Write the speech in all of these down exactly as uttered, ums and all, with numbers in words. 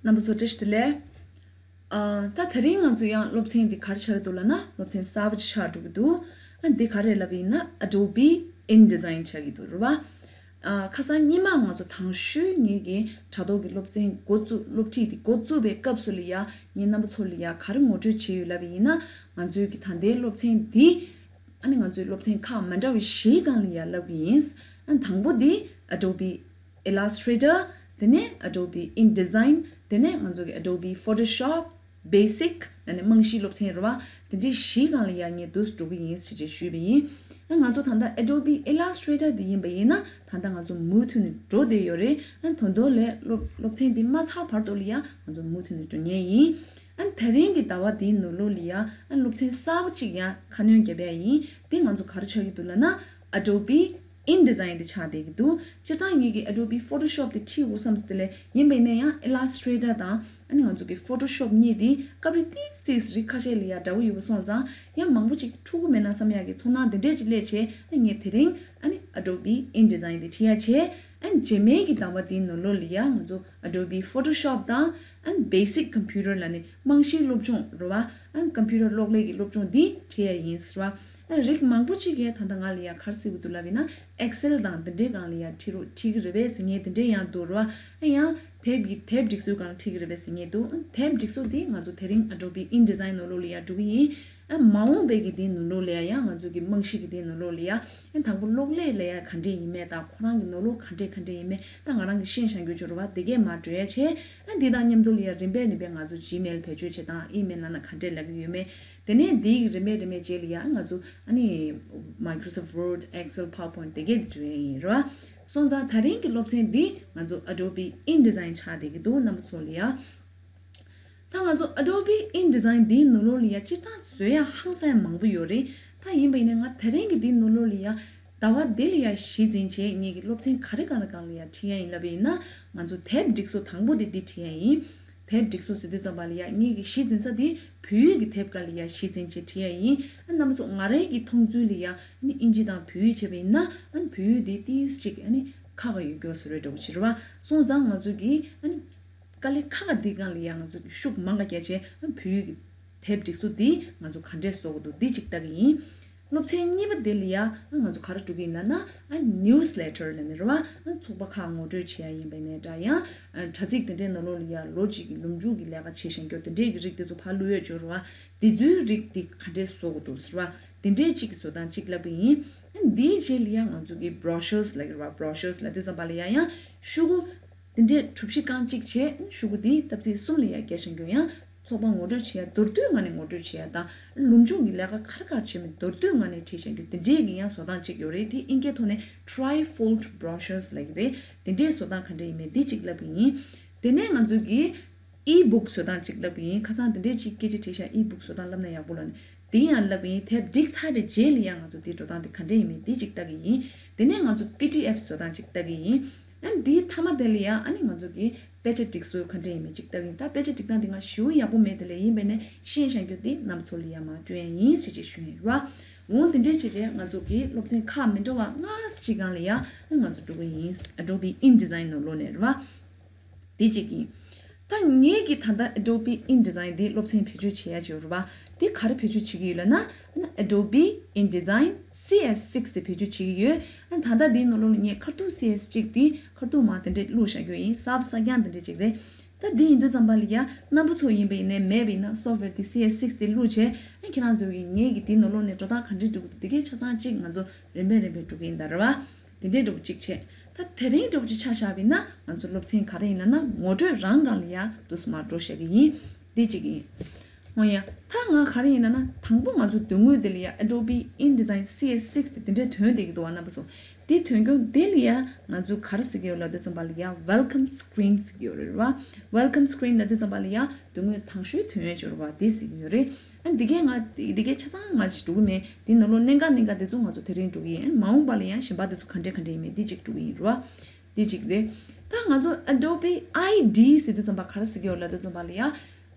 རྣམ་པ་ཚོ་བཀྲ་ཤིས་བདེ་ལེགས། ཨ། ད་དེ་རིང་ང་ཚོ་ཡང་སློབ་ཚན་འདི་ག་རེ་ཆགས་ཀྱི་འདུག་ལབ་ན། སློབ་ཚན་གསར་པ་ཅིག་ཆགས་འགྲོ་གི་འདུག་ཨ། འདི་ག་རེ་ལབ་པ་ཡིན་ན། Adobe InDesign ཆགས་ཀྱི་འདུག་རེད་བ། ཨ། ཁ་སང་སྔོན་མ་ང་ཚོ་དང་ཤོས་ངེད་ཀྱི་དྲ་ཐོག་གི་སློབ་ཚན་འགོ་བཙུགས། སློབ་ཁྲིད་འདི་འགོ་བཙུགས་པའི་སྐབས་སུ་ལ་ཡ། ངས་རྣམ་པ་ཚོ་ལ་ཡ་ག་རེ་ངོ་སྤྲོད་བྱས་ཡོད་ལབ་པ་ཡིན་ན། ང་ཚོའི་གི་ད་ལྟའི་སློབ་ཚན་འདི། ཨ་ནི་ང་ཚོའི་སློབ་ཚན་ཁག་མི་འདྲ་བའི་བཞིའི་སྒང་ལ་ཡ་ལབ་ཀྱི་ཡིན། ཨ། དང་པོ་འདི་Adobe Illustrator། དེ་ནས་Adobe InDesign། དེ་ནས་ང་ཚོ་གི་Adobe Photoshop Basic། ཨ་ནི་རྨང་གཞིའི་སློབ་ཚན་རེད་བ། དེ་འདྲའི་བཞིའི་སྒང་ལ་ཡ་ངས་འདུག་སེ་འགྲོ་གི་ཡིན་ཟེར་བྱས་ཞུས་པ་ཡིན། ཨ། ང་ཚོ་ད་ལྟ་Adobe Illustrator དེ་ཡིན་པ་ཡིན་ན། ད་ལྟ་ང་ཚོ་མུ་མཐུད་ནས་འགྲོ་བསྡད་ཡོད་རེད། ཨ། ད་དུང་ལས་སློབ་སློབ་ཚན་འདི་མ་ཚར་བར་དུ་ལ་ཡ་ང་ཚོ་མུ་མཐུད་ནས་འགྲོ་ངེས་ཡིན། ཨ། དེ་རིང་གི་ཟླ་བ་འདིའི་ནང་ལོགས་ལ་ཡ། ཨ། སློབ་ཚན་གསར་པ་གཅིག་ཡང་ཁ་སྣོན་བརྒྱབ་ཡ་ཡིན། དེ་ང་ཚོ་ག་རེ་ཆགས་ཀྱི་འདུག་ལབ་ན། Adobe InDesign དེ་ཆགས་བསྡད་ཀྱི་འདུག་སྤྱིར་བཏང་ངེད་ཀྱིས་Adobe Photoshop དེ་ཁྲིད་དགོས་བསམ་ཟེར། དེ་ལས་ཡིན་པ་ཡིན་ན་ཡང་Illustrator དང་། ཨ་ནི་ང་ཚོ་གི་Photoshop གཉིས་དེ་སྐབས་རེ་ཏིག་ཙིག་རིགས་ཁ་ཤས་ལ་ཡ་འདྲ་བོ་ཡོད་པ་སོང་ཙང་། ཡང་མང་པོ་ཅིག་འཁྲུག་གི་མེད་ན་བསམ་ཡག་གི་ཚོར་སྣང་དེ་འདྲས་ཅིག་སླེབས་བྱས། ཨ། ངས་དེ་རིང་ཨ་ནི་Adobe InDesign དེ་ཁྲིད་ཡ་བྱས། ཨ། རྗེས་མའི་གི་ཟླ་བ་འདིའི་ནང་ལོགས་ལ་ཡ་ང་ཚོ་Adobe Photoshop དང་། ཨ། Basic Computer ལབ་ནས་རྨང་གཞིའི་སློབ་སྦྱོང་རེད་བ། ཨ། ཀམ་པུ་ཊར་གློག་ཀླད་ཀྱི་སློབ་སྦྱོང་འདི་ཁྲིད་ཡ་ཡིན་ཟེར་བ། ཨ། རིགས་མང་པོ་ཅིག་གིས་ད་ལྟ་ང་ལ་ཡ་ག་རེ་ཟེར་གྱི་འདུག་ལབ་ཡིན་ན། Excel དང་འདི་འདྲའི་སྒང་ལ་ཡ་ཁྲིད་རོགས། ཁྲིད་ཀྱི་རེད་པས་ཟེར་མཁན་དེ་འདྲས་ཡང་འདུག་རེད་བ། ཨ། ཡང་དེབ་ཀྱི་དེབ་སྒྲིག་སྲོལ་སྒང་ལ་ཁྲིད་ཀྱི་རེད་པས་ཟེར་མཁན་འདུག་ཨ། དེབ་སྒྲིག་སྲོལ་འདི་ང་ཚོ་དེ་རིང་Adobe InDesign ནང་ལོགས་ལ་ཡ་འགྲོ་གི་ཡིན། ཨ། མ་འོངས་པའི་གི་དེའི་ནང་ལོགས་ལ་ཡ། ཡང་ང་ཚོ་གི་རྨང་གཞི་གི་དེའི་ནང་ལོགས་ལ་ཡ། ཨ། དང་པོ་གློག་ཀླད་ལ་ཡ་ག་འདྲས་ཡིན་མིན་དང་། ཁོ་རང་གི་ནང་ལོགས་ག་འདྲས་ག་འདྲས་ཡིན་མིན་ད་ང་རང་གིས་ཤེས་བཞག་རྒྱུ་ཅིག་རེད་བ། དེ་གས་མར་འགྲོ་ཡ་བྱས། ཨ། འདི་དང་མཉམ་དུ་ལ་ཡ་རིམ་པས་རིམ་པས་ང་ཚོ་Gmail བེད་སྤྱོད་བྱེད་སྟངས། ཨི་མེལ་ནང་ན་ག་འདྲས་ལབ་ཀྱི་ཡོད་མེད། དེ་ནས་འདིའི་རིམ་པས་རིམ་པས་རྗེས་ལ་ཡ་ང་ཚོ་ཨ་ནི་Microsoft Word, Excel, PowerPoint དེ་གས་འགྲོ་ཡ་ཡིན་རེད་བ། སོང་ཙང་དེ་རིང་གི་སློབ་ཚན་འདི་ང་ཚོ་Adobe InDesign ཆགས་བསྡད་ཀྱི་འདུག་རྣམ་པ་ཚོ་ལ་ཡ། ད་ང་ཚོ་Adobe InDesign འདིའི་ནང་ལོགས་ལ་ཡ་སྤྱིར་བཏང་བཟོ་ཡ་ཧང་སང་ཡ་མང་པོ་ཡོད་རེད། ད་ཡིན་པ་ཡིན་ན་ང་དེ་རིང་གི་འདིའི་ནང་ལོགས་ལ་ཡ། ཟླ་བ་འདི་ལ་ཡ་གཞི་འཛིན་བྱས་ངེད་ཀྱི་སློབ་ཚན་ག་རེ་གང་རེ་གང་ལ་ཡ་ཁྲིད་ཡ་ཡིན་ལབ་པ་ཡིན་ན། ང་ཚོ་དེབ་སྒྲིག་སྲོལ་དང་པོ་དེ་འདི་ཁྲིད་ཡ་ཡིན། དེབ་སྒྲིག་སྲོལ་ཟེར་དུས་ཙམ་པ་ལ་ཡ་ངེད་ཀྱི་གཞི་འཛིན་ས་དེ་བོད་ཡིག་གི་དེབ་སྒང་ལ་ཡ་གཞི་འཛིན་བྱས་ཁྲིད་ཡ་ཡིན། ཨ། རྣམ་པ་ཚོ་ང་རའི་གི་མཐོང་ཚུལ་ལ་ཡ། ཨ་ནི་ཨིན་ཇི་དང་བོད་ཡིག་བྱས་པ་ཡིན་ན། ཨ་ནི་བོད་ཡིག་དེ་ཏིས་ཅིག་ཨ་ནི་ཁག་ཁག་ཡོད་རྒྱུ་བཟོ་འདྲ་བོ་ཅིག་རེད་བ། སོང་ཙང་ང་ཚོ་གི་ཨ་ནི་དཀའ་ལས་ཁག་ཁག་འདི་སྒང་ལ་ཡ་ང་ཚོ་གི་ཤུགས་མང་ག་རྒྱག་བྱས། ཨ། བོད་ཡིག་གི་དེབ་སྒྲིག་སྲོལ་འདི་ང་ཚོ་ག་འདྲས་བཟོ་དགོས་འདུག་འདི་གཅིག་ལྟ་གི་ཡིན། སློབ་ཚན་གཉིས་པ་དེ་ལ་ཡ། ཨ། ང་ཚོ་ག་རེ་འགྲོ་གི་ཡིན་ལབ་ན། ཨ། Newsletter ལབ་ནི་རེད་བ། ཨ། ཚོགས་པ་ཁག་ངོ་སྤྲོད་བྱེད་ཡ་ཡིན་པ་ཡིན་ན་འདྲ། ཡང་། ཨ། དྲ་ཚིགས་དེ་འདྲའི་ནང་ལོགས་ལ་ཡ་ལོ་གཅིག་གི་ལོ་མཇུག་གི་ལས་ཀ་བྱེད་བཞག་རྒྱུ་དེ་འདྲའི་གི་རིགས་དེ་ཚོ་ཕར་བླུག་ཡ་ཅིག་ཡོད་རེད་བ། དེ་ཚོའི་རིགས་དེ་ག་འདྲས་བཟོ་དགོས་འདུག་ཟེར་བ། དེ་འདྲའི་གཅིག་གི་བཟོ་སྟངས་གཅིག་ལབ་གི་ཡིན། ཨ། འདིའི་རྗེས་ལ་ཡ་ང་ཚོ་གི་brochures ལབ་ཀྱི་རེད་བ། Brochures ལབ་དུས་ཙམ་པ་ལ་ཡ་ཡང་ཤོག་གུ་དེ་འདྲའི་གྲུ་བཞི་རྐང་གཅིག་བྱས། ཤོག་གུ་དེ་ལྟབ་ཚིགས་གསུམ་ལ་ཡ་བརྒྱབ་བཞག་རྒྱུ། ཡང་ཚོགས་པ་ངོ་སྤྲོད་བྱེད་ཡ་མདོར་བསྡུས་ངང་ནས་ངོ་སྤྲོད་བྱེད་ཡ་དང་། ལོ་མཇུག་གི་ལས་ཀ་ག་རེ་ག་རེ་བྱས་མིན་མདོར་བསྡུས་ངང་ནས་བྲིས་བཞག་རྒྱུ་དེ་འདྲའི་གི་ཡང་བཟོ་སྟངས་གཅིག་ཡོད་རེད། དེ་ཨིན་སྐད་ཐོག་ནས་trifold brochures ལབ་ཀྱི་རེད། དེ་འདྲའི་བཟོ་སྟངས་ག་འདྲ་ཡིན་མིན་འདི་གཅིག་ལབ་ཀྱི་ཡིན། དེ་ནས་ང་ཚོ་གི་e-book བཟོ་སྟངས་གཅིག་ལབ་ཀྱི་ཡིན། ཁ་སང་དེ་འདྲའི་གཅིག་སྐད་ཆ་དྲིས་ཤག e-book བཟོ་སྟངས་ལབ་ན་ཡག་པོ་ལབ་ནས། དེ་ཡང་ལབ་ཀྱི་ཡིན། དེབ་བསྒྲིགས་ཚར་བའི་རྗེས་ལ་ཡང་ང་ཚོ་དེའི་འགྲོ་སྟངས་དེ་ག་འདྲ་ཡིན་མིན་དེ་གཅིག་ལྟ་གི་ཡིན། དེ་ནས་ང་ཚོ་P D F བཟོ་སྟངས་གཅིག་ལྟ་གི་ཡིན། ཨ་ནི་དེའི་མཐའ་མ་དེ་ལ་ཡང་ཨ་ནི་ང་ཚོ་གི་དཔེ་ཆ་སྒྲིག་སྲོལ་ག་འདྲ་ཡིན་མིན་གཅིག་ལྟ་གི་ཡིན། ད་དཔེ་ཆ་སྒྲིག་སྟངས་དེ་ང་ཞེ་པོ་ཡག་པོ་མེད། དེ་ལས་ཡིན་པ་ཡིན་ན་ཤེས་བཞག་རྒྱུ་དེ་རྣམ་པ་ཚོ་ལ་ཡང་མར་སྤྲོད་ཡ་ཡིན་ཟེར་ཅིག་ཞུ་ཡ་ཡིན་ར། འོང་དེ་འདྲའི་བྱས་བྱས་ང་ཚོ་གི་སློབ་ཚན་ཁག་མི་འདྲ་བ་ལྔ་ཙམ་ཅིག་སྒང་ལ་ཡང་ང་ཚོ་འགྲོ་གི་ཡིན། Adobe InDesign ནང་ལོགས་ནས་རེད་བ། དེ་གཅིག་ཡིན། ད་ངེད་ཀྱིས་ད་ལྟ་Adobe InDesign འདི་སློབ་ཚན་བེད་སྤྱོད་བྱེད་ཡ་ཅིག་ཡོད་རེད་བ། འདི་ག་རེ་བེད་སྤྱོད་བྱེད་ཀྱི་ཡོད་ལབ་ན། Adobe InDesign CS six དེ་བེད་སྤྱོད་བྱེད་ཀྱི་ཡོད། ད་ལྟ་འདིའི་ནང་ལོགས་ལ་ངས་ཁ་ཐུག་CS གཅིག་དེ་ཁ་ཐུག་མར་དེ་འདྲས་བླུགས་བཞག་རྒྱུ་ཡིན། གསར་པ་གསར་རྐྱང་དེ་འདྲས་ཅིག་རེད། ད་འདི་ཡིན་དུས་ཙམ་པ་ལ་ཡ་རྣམ་པ་ཚོ་ཡིན་པ་ཡིན་ནའི་མེད་པ་ཡིན་ན་software དེ་CS six དེ་བླུགས་བྱས། ཨ། ཁྱེད་རང་ཚོ་གིས་ངེད་ཀྱི་དེའི་ནང་ལོགས་ནས་འགྲོ་སྟངས་ག་འདྲས་འགྲོ་གི་འདུག་དེ་གའི་ཆ་ཚང་གཅིག་ང་ཚོ་རིམ་པས་རིམ་པས་འགྲོ་གི་ཡིན་ད་རེད་བ། དེ་འདྲའི་འདྲ་བོ་གཅིག་བྱས། ད་དེ་རིང་འདྲ་བོ་གཅིག་ཆ་བཞག་པ་ཡིན་ན་ང་ཚོ་སློབ་ཚན་ག་རེ་ཡིན་ལབ་ན་ངོ་སྤྲོད་རང་སྒང་ལ་ཡ་འདུག་སེ་མར་འགྲོ་བཞག་གི་ཡིན། འདི་གཅིག་ཡིན། འོ་ཡ། ད་ང་ག་རེ་ཡིན་ལབ་ན་དང་པོ་ང་ཚོ་མདུན་ངོས་འདི་ལ་ཡ་Adobe InDesign CS six དེ་དེ་འདྲའི་ཐོན་བསྡད་ཀྱི་འདུག་བ། རྣམ་པ་ཚོ། དེ་ཐོན་རྒྱུ་དེ་ལ་ཡ་ང་ཚོ་ག་རེ་ཟེར་གྱི་ཡོད་ལབ་དུས་ཙམ་པ་ལ་ཡ་welcome screen ཟེར་གྱི་ཡོད་རེད་བ། Welcome screen ལབ་དུས་ཙམ་པ་ལ་ཡ་མདུན་ངོས་དང་ཤོས་ཐོན་ཡ་ཅིག་ཡོད་རེད་བ། དེ་ཟེར་གྱི་ཡོད་རེད། ཨ། འདི་གས་ང་འདི་གས་ཆ་ཚང་ང་ཞིག་འགྲོ་གི་མེད། འདི་ནང་ལོགས་གནད་འགག་གནད་འགག་དེ་ཚོ་ང་ཚོ་དེ་རིང་འགྲོ་གི་ཡིན། མ་འོངས་པ་ལ་ཡང་གཞན་པ་དེ་ཚོ་ག་འདྲས་ག་འདྲས་ཡིན་མིན་འདི་གཅིག་འགྲོ་གི་ཡིན་རེད་བ། འདི་གཅིག་རེད། ད་ང་ཚོ་Adobe I D ཟེར་དུས་ཙམ་པ་ག་རེ་ཟེར་གྱི་ཡོད་ལབ་དུས་ཙམ་པ་ལ་ཡ།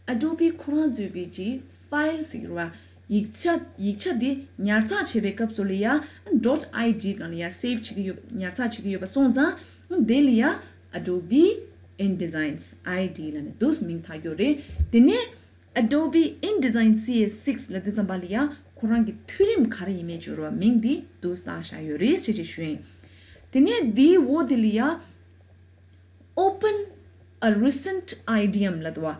Adobe ཁོ་རང་ཚོའི་གི་ཅིག་file ཟེར་གྱི་རེད་བ། ཡིག་ཆ་ཡིག་ཆ་འདི་ཉར་ཚགས་བྱེད་པའི་སྐབས་སུ་ལ་ཡ། dot I D སྒང་ལ་ཡ་save བྱེད་ཀྱི་ཡོད། ཉར་ཚགས་བྱེད་ཀྱི་ཡོད་པ་སོང་ཙང་། དེ་ལ་ཡ་Adobe InDesign ID ལབ་ནས་འདུག་མིང་བཏགས་ཡོད་རེད། དེ་ནས་Adobe InDesign C A six ལབ་དུས་ཙམ་པ་ལ་ཡ་ཁོ་རང་གི་མཐོ་རིམ་ག་རེ་ཡིན་མིན་བརྗོད་རོགས་མིང་འདི་འདུག་བཏགས་བཞག་ཡོད་རེད་ཞེས་ཞུ་ཡིན། དེ་ནས་འདིའི་འོག་དེ་ལ་ཡ། Open a recent item ལབ་འདུག་བ།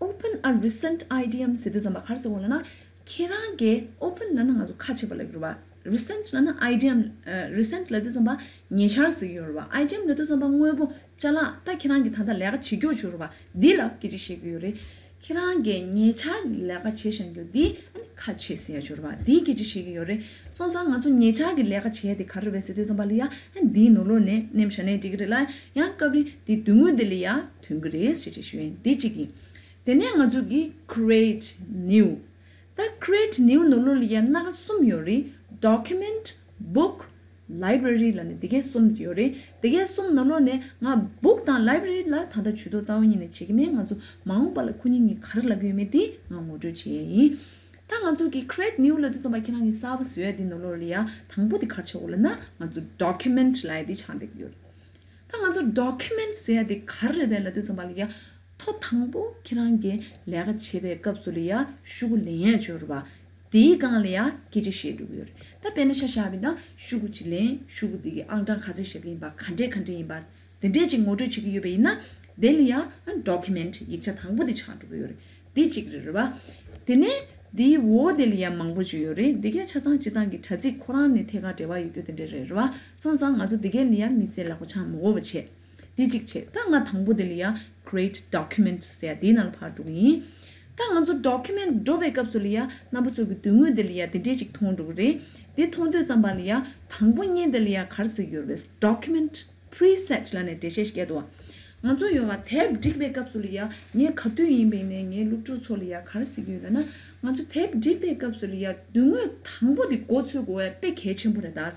Open a recent item ཟེར་དུས་ཙམ་པ་ག་རེ་ཟེར་བ་ལབ་ན། ཁྱེད་རང་གིས་open ལབ་ན་ང་ཚོ་ཁ་ཕྱེ་བ་ལབ་ཀྱི་རེད་བ། Recent ལབ་ན་item ཨ། recent ལབ་དུས་ཙམ་པ་ཉེ་ཆར་ཟེར་གྱི་ཡོད་རེད་བ། Item ལབ་དུས་ཙམ་པ་དངོས་པོ་ཅ་ལག་ད་ཁྱེད་རང་གིས་ད་ལྟ་ལས་ཀ་བྱེད་ཀྱི་ཡོད་རེད་བ། འདི་ལ་སྐད་ཆ་བཤད་ཀྱི་ཡོད་རེད། ཁྱེད་རང་གིས་ཉེ་ཆར་གྱི་ལས་ཀ་བྱས་བཞག་རྒྱུ་འདི་ཨ་ནི་ཁ་ཕྱེ་ཟེར་ཡ་ཅིག་ཡོད་རེད་བ། འདིའི་སྐད་ཆ་བཤད་ཀྱི་ཡོད་རེད། སོང་ཙང་ང་ཚོ་ཉེ་ཆར་གྱི་ལས་ཀ་བྱས་དེ་ག་རེ་རེད་ཟེར་དུས་ཙམ་པ་ལ་ཡ་ཨ་འདིའི་ནང་ལོགས་ནས་མནན་བཞག་ན་འགྲིག་གི་རེད་ལ། ཡང་སྐབས་རེ་འདི་དོན་དངོས་འདི་ལ་ཡ་ཐོན་གྱི་རེད་ཞེས་ཞུ་ཡིན། འདི་གཅིག་ཡིན། དེ་ནས་ང་ཚོ་གི་create new། ད་create new ནང་ལོགས་ལ་ཡ་སྣ་ཁ་གསུམ་ཡོད་རེད། Document, Book, Library ལབ་ནས་དེ་གའི་གསུམ་ཡོད་རེད། དེ་གའི་གསུམ་ནང་ལོགས་ནས་ང་book དང་library ལ་ད་ལྟ་ཇུས་གཏོགས་རྩ་བ་ཉིད་ནས་བྱེད་ཀྱི་མེད། ང་ཚོ་མ་འོངས་པ་ལ་ཁོ་གཉིས་གཉིས་ག་རེ་ལབ་ཀྱི་ཡོད་མེད་དེ་ང་ངོ་སྤྲོད་བྱེད་ཡས་ཡིན། ད་ང་ཚོ་གི་create new ལབ་དུས་ཙམ་པ་ཁྱེད་རང་གི་གསར་པ་བཟོ་ཡ་དེ་ནང་ལོགས་ལ་ཡ་དང་པོ་དེ་ག་རེ་ཆགས་དགོས་ལབ་ན་ང་ཚོ་document ལབ་ཡ་དེ་ཆགས་བསྡད་ཀྱི་ཡོད་རེད། ད་ང་ཚོ་document ཟེར་ཡ་དེ་ག་རེ་རེད་པས་ལབ་དུས་ཙམ་པ་ལ་ཡ་ཐོ་དང་པོ་ཁྱེད་རང་གི་ལས་ཀ་བྱེད་པའི་སྐབས་སུ་ལ་ཡ་ཤོག་གུ་ལེན་ཡ་ཅིག་ཡོད་རེད་པ། དེའི་སྒང་ལ་ཡ་སྐད་ཆ་བཤད་འགྲོ་གི་ཡོད་རེད། ད་དཔེར་ན་ཆ་བཞག་པ་ཡིན་ན་ཤོག་གུ་ཅིག་ལེན། ཤོག་གུ་དེ་གི་ཨང་གྲངས་ག་ཚད་བཞག་གི་ཡིན་པ། ག་འདྲས་ག་འདྲས་ཡིན་པ། དེ་འདྲས་ཅིག་ངོ་སྤྲོད་བྱེད་ཀྱི་ཡོད་པ་ཡིན་ན། དེ་ལ་ཡ་document ཡིག་ཆ་དང་པོ་དེ་ཆགས་འགྲོ་གི་ཡོད་རེད། དེ་གཅིག་རེད་རེད་པ། དེ་ནས་དེའི་འོག་དེ་ལ་ཡ་མང་པོ་ཅིག་ཡོད་རེད། དེ་གའི་ཆ་ཚང་སྤྱིར་བཏང་གི་དྲ་ཚིགས་ཁོ་རང་ནས་ཐད་ཀར་འབྲེལ་བ་ཡོད་རྒྱུ་དེ་འདྲས་རེད་རེད་པ། སོང་ཙང་ང་ཚོ་དེ་གའི་ལ་ཡ་དམིགས་བསལ་ལག་པ་འཆང་མི་དགོས་པ་བྱས། དེ་གཅིག་བྱས། ད་ང་དང་པོ་དེ་ལ་ཡ་create document ཟེར་ཡ་དེའི་ནང་ལ་ཕར་འགྲོ་གི་ཡིན། ད་ང་ཚོ་document འགྲོ་བའི་སྐབས་སུ་ལ་ཡ་རྣམ་པ་ཚོ་གི་མདུན་ངོས་དེ་ལ་ཡ་དེ་འདྲས་ཅིག་མཐོང་འགྲོ་གི་རེད། དེ་མཐོང་དུས་ཙམ་པ་ལ་ཡ་དང་པོ་ཉིད་དེ་ལ་ཡ་ག་རེ་ཟེར་གྱི་ཡོད་རེད་པས། Document preset ལབ་ནས་འགྲེལ་བཤད་ཞིག་བརྒྱབ་འདུག་བ། ང་ཚོ་ཡོད་བ་དེབ་སྒྲིག་པའི་སྐབས་སུ་ལ་ཡ་ངས་ག་དུས་ཡིན་པ་ཡིན་ནའི་ངའི་སློབ་ཕྲུག་ཚོ་ལ་ཡ་ག་རེ་ཟེར་གྱི་ཡོད་ལབ་ན། ང་ཚོ་དེབ་སྒྲིག་པའི་སྐབས་སུ་ལ་ཡ་མདུན་ངོས་དང་པོ་དེ་མགོ་ཚོད་དགོས་པ་དཔེ་གལ་ཆེན་པོ་རེད་ད།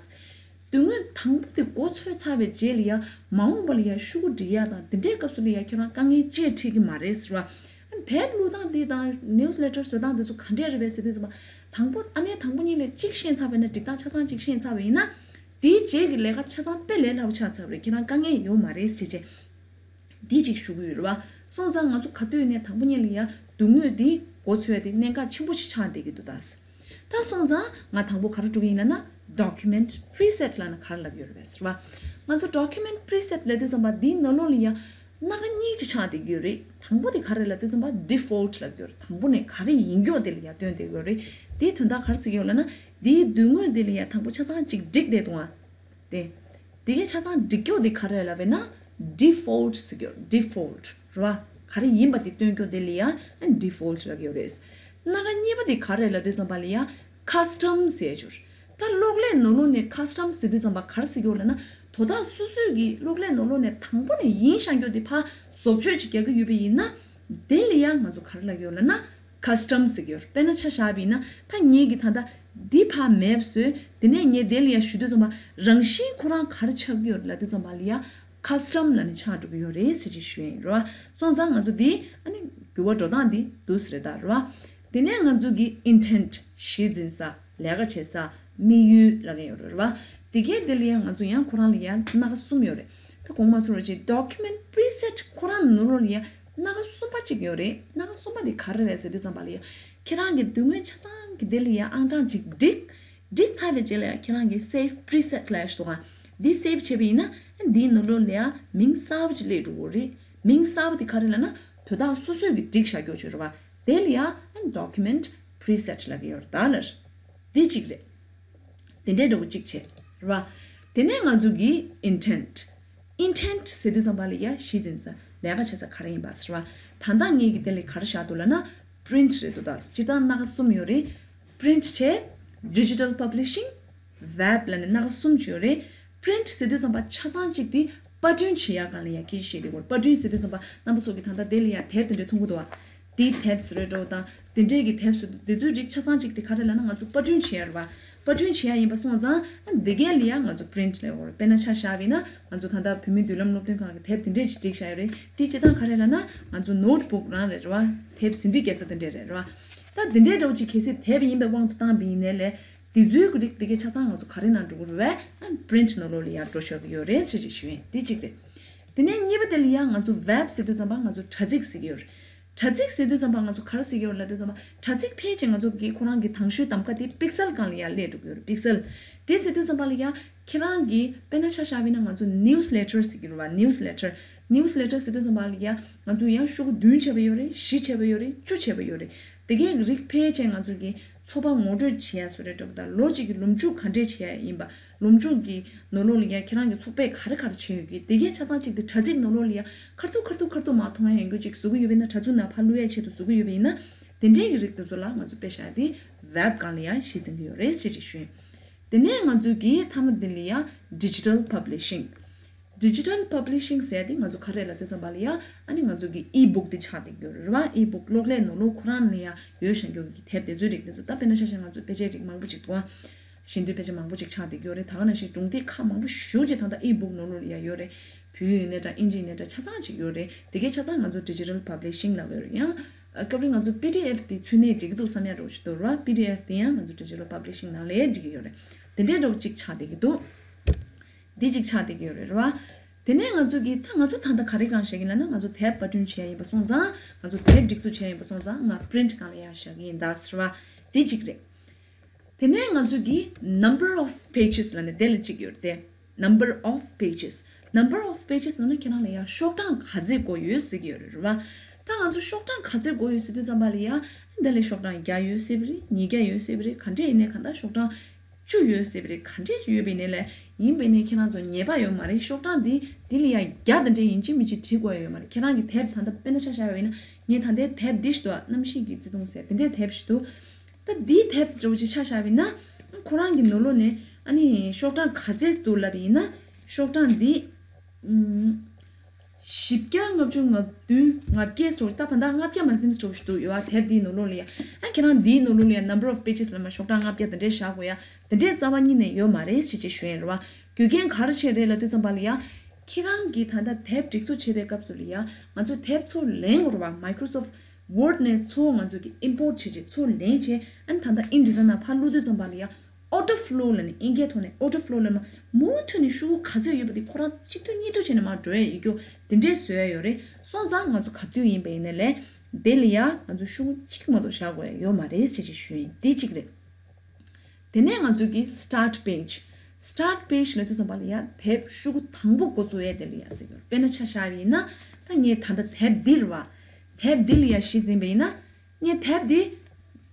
དོན་དངོས་དང་པོ་དེ་མགོ་ཚོས་ཚར་བའི་རྗེས་ལ་ཡ་མ་འོངས་པ་ལ་ཡ་ཤོག་གུ་འབྲི་ཡ་དང་དེ་འདྲའི་སྐབས་སུ་ལ་ཡ་ཁྱོད་རང་དཀའ་ངལ་ཅིག་འཕྲད་ཀྱི་མ་རེད་ཟེར་བ། དེབ་བླུགས་སྟངས་འདི་དང་news letter བཟོ་སྟངས་འདི་ཚོ་ག་འདྲས་རེད་པས་ཟེར་དུས་ཙམ་པ། དང་པོ་ཨ་ནེ་དང་པོ་ཉིད་ལས་གཅིག་ཤེས་ཚར་བས་ན། སྒྲིག་སྟངས་ཆ་ཚང་གཅིག་ཤེས་ཚར་བ་ཡིན་ན། དེའི་རྗེས་ཀྱི་ལས་ཀ་ཆ་ཚང་དཔེ་ལས་སླ་པོ་ཆགས་ཚར་བ་རེད། ཁྱེད་རང་དཀའ་ངལ་ཡོད་མ་རེད་ཟེར་བྱས། འདི་གཅིག་ཞུ་གི་ཡོད་རེད་བ། སོང་ཙང་ང་ཚོ་ག་དུས་ནས་དང་པོ་ཉིད་ལ་ཡ་མདུན་ངོས་འདི་མགོ་ཚོས་ཏེ་གནད་འགག་ཆེན་པོ་ཞིག་ཆགས་བསྡད་ཀྱི་འདུག་ད། ད་སོང་ཙང་ང་དང་པོ་ག་རེ་འགྲོ་གི་ཡིན་ལབ་ན། Document preset ལབ་ན་ག་རེ་ལབ་ཀྱི་ཡོད་རེད་པས་ཟེར་བ། ང་ཚོ་document preset ལབ་དུས་ཙམ་པ་འདིའི་ནང་ལོགས་ལ་ཡ་སྣ་ཁ་གཉིས་ཅིག་ཆགས་བསྡད་ཀྱི་ཡོད་རེད། དང་པོ་དེ་ག་རེ་ལབ་དུས་ཙམ་པ་default ལབ་ཀྱི་ཡོད་རེད། དང་པོ་ནས་ག་རེ་ཡིན་རྒྱུ་དེ་ལ་ཡ་སྟོན་བསྡད་ཀྱི་ཡོད་རེད། དེའི་དོན་དག་ག་རེ་ཟེར་གྱི་ཡོད་ལབ་ན། འདིའི་མདུན་ངོས་འདི་ལ་ཡ་དང་པོ་ཆ་ཚང་གཅིག་བསྒྲིགས་བསྡད་འདུག་ཨ། དེ། དེ་གའི་ཆ་ཚང་སྒྲིག་སྐྱོག་དེ་ག་རེ་ལབ་པས་ན། default ཟེར་གྱི་ཡོད། default རེད་བ། ག་རེ་ཡིན་པ་དེ་སྟོན་སྐྱོག་དེ་ལ་ཡ་default ལབ་ཀྱི་ཡོད་རེད། སྣ་ཁ་གཉིས་པ་དེ་ག་རེ་ལབ་དུས་ཙམ་པ་ལ་ཡ་custom ཟེར་གྱི་ཡོད། ད་གློག་ཀླད་ནང་ལོགས་ནས་custom ཟེར་དུས་ཙམ་པ་ག་རེ་ཟེར་གྱི་ཡོད་ལབ་ན། དོ་བདག་སོ་སོས་ཀྱི་གློག་ཀླད་ནང་ལོགས་ནས་དང་པོ་ནས་ཡིན་བཞག་རྒྱུ་དེ་ཕར་བཟོ་བཅོས་ཅིག་རྒྱག་གི་ཡོད་པ་ཡིན་ན། དེ་ལ་ཡ་ང་ཚོ་ག་རེ་ལབ་ཀྱི་ཡོད་ལབ་ན། custom ཟེར་གྱི་ཡོད་རེད། དཔེར་ན་ཆ་བཞག་པ་ཡིན་ན། ད་ངེད་ཀྱིས་ད་ལྟ་འདི་ཕར་map བཟོས། དེ་ནས་ངས་དེ་ལ་ཡ་ཞུ་དུས་ཙམ་པ་རང་བཞིན་ཁོ་རང་ག་རེ་ཆགས་ཀྱི་ཡོད་རེད་ལབ་དུས་ཙམ་པ་ལ་ཡ་custom ལབ་ནས་ཆགས་འགྲོ་གི་ཡོད་རེད་ཟེར་ཅིག་ཞུ་ཡ་ཡིན་རེད་བ། སོང་ཙང་ང་ཚོ་འདི་ཨ་ནི་འགྱུར་བ་འགྲོ་སྟངས་འདི་འདུག་སེ་རེད་ད་རེད་བ། དེ་ནས་ང་ཚོ་གི་intent གཞི་འཛིན་ས། ལས་ཀ་བྱེད་ས། དམིགས་ཡུལ་ལབ་ཀྱི་ཡོད་རེད་བ། དེ་གའི་དེ་ལ་ཡ་ང་ཚོ་ཡང་ཁོ་རང་ལ་ཡ་སྣ་ཁ་གསུམ་ཡོད་རེད། ད་གོང་མ་ཚོར་བ་བྱས་document preset ཁོ་རང་ནང་ལོགས་ལ་ཡ་སྣ་ཁ་གསུམ་པ་གཅིག་ཡོད་རེད། སྣ་ཁ་གསུམ་པ་དེ་ག་རེ་རེད་ཟེར་དུས་ཙམ་པ་ལ་ཡ། ཁྱེད་རང་གི་མདུན་ངོས་ཆ་ཚང་གི་དེ་ལ་ཡ་ཨང་གྲངས་གཅིག་བསྒྲིགས། བསྒྲིགས་ཚར་བའི་རྗེས་ལ་ཡ་ཁྱེད་རང་གི་save preset ལབ་ཡ་ཞིག་འདུག་ག་འདི་save བྱས་པ་ཡིན་ན་འདིའི་ནང་ལོགས་ལ་ཡ་མིང་གསར་པ་ཅིག་སླེབས་འགྲོ་གི་རེད། མིང་གསར་པ་དེ་ག་རེ་ལབ་ན་དོ་བདག་སོ་སོས་ཀྱི་བསྒྲིགས་བཞག་རྒྱུ་ཅིག་རེད་བ། དེ་ལ་ཡ་document preset ལབ་ཀྱི་ཡོད་རེད་ད་ལར། འདི་གཅིག་རེད། དེ་འདྲའི་འདྲ་བོ་གཅིག་བྱས། རེད་བ། དེ་ནས་ང་ཚོ་གི་intent intent ཟེར་དུས་ཙམ་པ་ལ་ཡ་གཞི་འཛིན་ས། ལས་ཀ་བྱེད་ས་ག་རེ་ཡིན་པ་ཟེར་བ། ད་ལྟ་ངེད་ཀྱི་དེ་ལ་ག་རེ་བཞག་འདུག་ལབ་ན་print རེད་འདུག་ད་སྤྱིར་བཏང་སྣ་ཁ་གསུམ་ཡོད་རེད། print བྱས། digital publishing, web ལབ་ནས་སྣ་ཁ་གསུམ་ཅིག་ཡོད་རེད། print ཟེར་དུས་ཙམ་པ་ཆ་ཚང་གཅིག་དེ་པར་སྐྲུན་བྱེད་ཡག་སྒང་ལ་ཡ་སྐད་ཆ་བཤད་དེ་གོ་པར་སྐྲུན་ཟེར་དུས་ཙམ་པ་རྣམ་པ་ཚོ་གི་ད་ལྟ་དེ་ལ་ཡ་དེབ་དེ་འདྲ་མཐོང་གི་འདུག་བ། དེའི་དེབ་ཟེར་རེད་འགྲོ་དང་དེ་འདྲས་ཀྱི་དེབ་ཟེར་དེ་ཚོའི་རིགས་ཆ་ཚང་གཅིག་དེ་ག་རེ་ལབ་ན་ང་ཚོ་པར་སྐྲུན་བྱེད་ཡ་རེད་བ། པར་སྐྲུན་བྱེད་ཡ་ཡིན་པ་སོང་ཙང་དེ་གས་ལ་ཡ་ང་ཚོ་print ལབ་ཡོད་རེད། དཔེར་ན་ཆ་བཞག་པ་ཡིན་ན་ང་ཚོ་ད་ལྟ་བོད་མིའི་མདུན་ལམ་སློབ་སྟོན་ཁང་གི་དེབ་དེ་འདྲས་ཅིག་བསྒྲིགས་བཞག་ཡོད་རེད། དེ་སྤྱིར་བཏང་ག་རེ་ལབ་ན་ང་ཚོ་note book རང་རེད་རེད་བ། དེབ་ཟིན་བྲིས་རྒྱག་ས་དེ་འདྲས་རེད་རེད་བ། ད་དེ་འདྲའི་འདྲ་བོ་ཅིག་གལ་སྲིད་དེབ་ཡིན་པའི་དབང་དུ་བཏང་པ་ཡིན་ནའི་ལས། དེ་ཚོའི་རིགས་དེ་གའི་ཆ་ཚང་ང་ཚོ་ག་རེ་ནང་འགྲོ་གི་རེད་བས། ཨ་print ནང་ལོགས་ལ་ཡར་འགྲོ་ཆོག་གི་ཡོད་རེད་ཟེར་ཅིག་ཞུ་ཡིན། དེ་གཅིག་རེད། དེ་ནས་གཉིས་པ་དེ་ལ་ཡང་ང་ཚོ་བེབ་ཟེར་དུས་ཙམ་པ་ང་ཚོ་དྲ་ཚིགས་ཟེར་གྱི་ཡོད་རེད། དྲ་ཚིགས་ཟེར་དུས་ཙམ་པ་ང་ཚོ་ག་རེ་ཟེར་གྱི་ཡོད་རེད་ལབ་དུས་ཙམ་པ། དྲ་ཚིགས་ཕལ་ཆེར་ང་ཚོ་གི་ཁོ་རང་གི་དང་ཤོས་གདམ་ག་དེ་པིག་སེལ་སྒང་ལ་ཡང་སླེབས་འགྲོ་གི་ཡོད་རེད། པིག་སེལ། དེ་ཟེར་དུས་ཙམ་པ་ལ་ཡང་ཁྱེད་རང་གི་དཔེར་ན་ཆ་བཞག་པ་ཡིན་ན་ང་ཚོ་ནིའུ་སི་ལེ་ཊར་ཟེར་གྱི་རེད་བ། ནིའུ་སི་ལེ་ཊར། ནིའུ་སི་ལེ་ཊར་ཟེར་དུས་ཙམ་པ་ལ་ཡང་ང་ཚོ་ཡང་ཤོག་བུ་བདུན་བྱས་པ་ཡོད་རེད། བཞི་བྱས་པ་ཡོད་རེད། བཅུ་བྱས་པ་ཡོད་རེད། དེ་གའི་རིགས་ཕལ་ཆེར་ང་ཚོ་གི་ཚོགས་པ་ངོ་སྤྲོད་བྱེད་ཡ་བཟོ་འདྲ་འདྲ་པོ་དང་། ལོ་གཅིག་གི་ལོ་མཇུག་ག་འདྲས་བྱེད་ཡ་ཡིན་པ། ལོ་མཇུག་གི་ནང་ལོགས་ལ་ཡ་ཁྱེད་རང་གི་ཚོགས་པས་ག་རེ་ག་རེ་བྱས་ཡོད་ཀྱི། དེ་གའི་ཆ་ཚང་གཅིག་དེ་དྲ་ཚིགས་ནང་ལོགས་ལ་ཡ་ཁ་ཐུག་ཁ་ཐུག་ཁ་ཐུག་མར་མཐོང་ཡ་ཡོང་རྒྱུ་ཅིག་བཟོ་གི་ཡོད་པ་ཡིན་ན། དྲ་ཚིགས་ནང་ཕར་བླུག་ཡ་ཆེད་དུ་བཟོ་གི་ཡོད་པ་ཡིན་ན། དེ་འདྲའི་གི་རིགས་དེ་ཚོ་ལ་ང་ཚོ་དཔེ་བཞག་དེ་བེབ་སྒང་ལ་ཡ་གཞི་འཛིན་གི་ཡོད་རེད་ཟེར་ཅིག་ཞུ་ཡིན། དེ་ནས་ང་ཚོ་གི་མཐའ་མ་དེ་ལ་ཡ་ཌི་ཇི་ཊལ་པབ་ལི་ཤིང་། ཌི་ཇི་ཊལ་པབ་ལི་ཤིང་ཟེར་ཡ་དེ་ང་ཚོ་ག་རེ་ལབ་དུས་ཙམ་པ་ལ་ཡ། ཨ་ནི་ང་ཚོ་གི་ཨི་བུག་དེ་ཆགས་བསྡད་ཀྱི་ཡོད་རེད་བ། ཨི་བུག་གློག་ཀླད་ནང་ལོགས་ཁོ་རང་ནས་ཡ་ཡོད་བཞག་རྒྱུ་གི་དེབ་དེ་ཚོའི་རིགས་དེ་ཚོ། ད་དཔེར་ན་ཆ་བཞག་ང་ཚོ་དཔེ་ཆའི་རིགས་མང་པོ་ཅིག་འདུག་ཨ། ཞལ་འདོན་དཔེ་ཆ་མང་པོ་ཅིག་ཆགས་བསྡད་ཀྱི་ཡོད་རེད། ད་ག་ནང་བཞིན་སྒྲུང་དེབ་ཁག་མང་པོ་ཞེ་པོ་ཅིག་ད་ལྟ་ཨི་བུག་ནང་ལོགས་ལ་ཡ་ཡོད་རེད། བོད་ཡིག་ཡིན་ནའི་འདྲ། ཨིན་ཇི་ཡིན་ནའི་འདྲ། ཆ་ཚང་ཅིག་ཡོད་རེད། དེ་གའི་ཆ་ཚང་ང་ཚོ་ཌི་ཇི་ཊལ་པབ་ལི་ཤིང་ལབ་ཡོད་རེད། ཡང་སྐབས་རེ་ང་ཚོ་པི་ཌི་ཨེཕ་དེ་ཚུད་ནའི་འགྲིག་གི་འདུག་བསམ་ཡ་འདྲ་པོ་ཞིག་འདུག་ར། པི་ཌི་ཨེཕ་དེ་ཡང་ང་ཚོ་ཌི་ཇི་ཊལ་པབ་ལི་ཤིང་ནང་ལ་ཡ་འགྲིག་གི་ཡོད་རེད། དེ་འདྲའི་འདྲ་པོ་ཅིག་ཆགས་བསྡད་ཀྱི་འདུག་འདི་གཅིག་ཆགས་བསྡད་ཀྱི་ཡོད་རེད་ར། དེ་ནས་ང་ཚོ་གིས་ད་ང་ཚོ་ད་ལྟ་ག་རེ་གང་བྱེད་ཀྱི་ལབ་ན། ང་ཚོ་དེབ་པར་སྐྲུན་བྱས་ཡིན་པ་སོང་ཙང་། ང་ཚོ་དེབ་སྒྲིག་བཟོ་བྱས་ཡིན་པ་སོང་ཙང་། ང་པི་རིན་ཊི་སྒང་ལ་ཡར་བཞག་གི་ཡིན་ད་ཟེར་བ། དེ་གཅིག་རེད། དེ་ནས་ང་ཚོ་གིས་number of pages ལབ་ནས་དེ་ལ་གཅིག་ཡོད་རེད་དེ། Number of pages. Number of pages ལབ་ན་ཁྱེད་རང་ལ་ཡང་ཤོག་གྲངས་ག་ཚད་དགོས་ཡོད་ཟེར་གྱི་ཡོད་རེད་རེད་བ། ད་ང་ཚོ་ཤོག་གྲངས་ག་ཚད་དགོས་ཡོད་ཟེར་དུས་ཙམ་པ་ལ་ཡ། དེ་ལ་ཤོག་གྲངས་བརྒྱ་ཡོད་སྲིད་པ་རེད། ཉིས་བརྒྱ་ཡོད་སྲིད་པ་རེད། ག་འདྲས་ཡིན་ནའི་གང་ལྟར་ཤོག་གྲངས་བཅུ་ཡོད་སྲིད་པ་རེད། ག་འདྲས་ཅིག་ཡོད་པ་ཡིན་ནའི་ལས། ཡིན་པ་ཡིན་ནའི་ཁྱེད་རང་ཚོ་ཉེས་པ་ཡོད་མ་རེད། ཤོག་གྲངས་འདི་འདི་ལ་ཡ་བརྒྱ་དེ་འདྲས་ཡིན་གཅིག་མིན་གཅིག་བྲིས་དགོས་ཡ་ཡོད་མ་རེད། ཁྱེད་རང་གི་དེབ་ད་ལྟ་དཔེར་ན་ཆ་བཞག་པ་ཡིན་ན། ངས་ད་ལྟའི་དེབ་འདི་ཞིག་འདུག་ཨ། གནམ་གཤིས་ཀྱི་བརྩེ་དུང་ཟེར་དེ་འདྲའི་དེབ་ཞིག་འདུག་ད་འདིའི་དེབ་འདྲ་པོ་ཅིག་ཆ་བཞག་པ་ཡིན་ན། ཁོ་རང་གི་ནང་ལོགས་ནས་ཨ་ནི་ཤོག་གྲངས་ག་ཚད་འདུག་ལབ་པ་ཡིན་ན། ཤོག་གྲངས་འདི་ཨུམ། བཞི་བརྒྱ་ལྔ་བཅུ་ང་བདུན། ང་བརྒྱད་ཙམ། ད་བར་ད་ལྔ་བརྒྱ་མ་ཟིན་ཙམ་ཞིག་འདུག་ཡོད་ཨ། དེབ་འདིའི་ནང་ལོགས་ལ་ཡ། ཨ། ཁྱེད་རང་འདིའི་ནང་ལོགས་ལ་ཡ་number of pages ལབ་ན་ཤོག་གྲངས་ལྔ་བརྒྱ་དེ་འདྲས་བཞག་དགོས་ཡ་དེ་འདྲས་རྩ་བ་ཉིད་ནས་ཡོད་མ་རེད་ཟེར་ཅིག་ཞུ་ཡིན་རེད་བ། རྒྱུ་རྐྱེན་ག་རེ་བྱས་རེད་ལབ་དུས་ཙམ་པ་ལ་ཡ། ཁྱེད་རང་གིས་ད་ལྟ་དེབ་སྒྲིག་བཟོ་བྱེད་པའི་སྐབས་སུ་ལ་ཡ། ང་ཚོ་དེབ་ཚུར་ལེན་དགོས་རེད་བ། Microsoft Word ནས་ཚུར་ང་ཚོ་གིས་import བྱེད་བྱེད། ཚུར་ལེན་བྱེད། ཨ་ནི་ད་ལྟ་InDesign ནང་ཕར་བླུག་དུས་ཙམ་པ་ལ་ཡ། Auto flow ལབ་ནས་ཨིན་སྐད་ཐོག་ནས་auto flow ལབ་ན། མུ་མཐུད་ནས་ཤོག་གུ་ག་ཚོད་ཡོད་པ་དེ་ཁོ་རང་གཅིག་ཐུག་གཉིས་ཐུག་བྱས་ནས་མར་འགྲོ་ཡ་ཡོད་རྒྱུ་དེ་འདྲས་བཟོ་ཡ་ཡོད་རེད། སོང་ཙང་ང་ཚོ་ག་དུས་ཡིན་པ་ཡིན་ནའི་ལས། དེ་ལ་ཡ་ང་ཚོ་ཤོག་གུ་གཅིག་མ་གཏོགས་བཞག་དགོས་ཡ་ཡོད་མ་རེད་ཟེར་ཅིག་ཞུ་ཡིན། དེ་གཅིག་རེད། དེ་ནས་ང་ཚོ་གི་start page. Start page ལབ་དུས་ཙམ་པ་ལ་ཡ་དེབ་ཤོག་གུ་དང་པོ་འགོ་བཙུགས་ཡ་དེ་ལ་ཡ་ཟེར་གྱི་ཡོད་རེད། དཔེར་ན་ཆ་བཞག་པ་ཡིན་ན། ད་ངས་ད་ལྟ་དེབ་འདི་རེད་བ། དེབ་འདི་ལ་ཡ་གཞི་འཛིན་པ་ཡིན་ན། ངས་དེབ་འདི་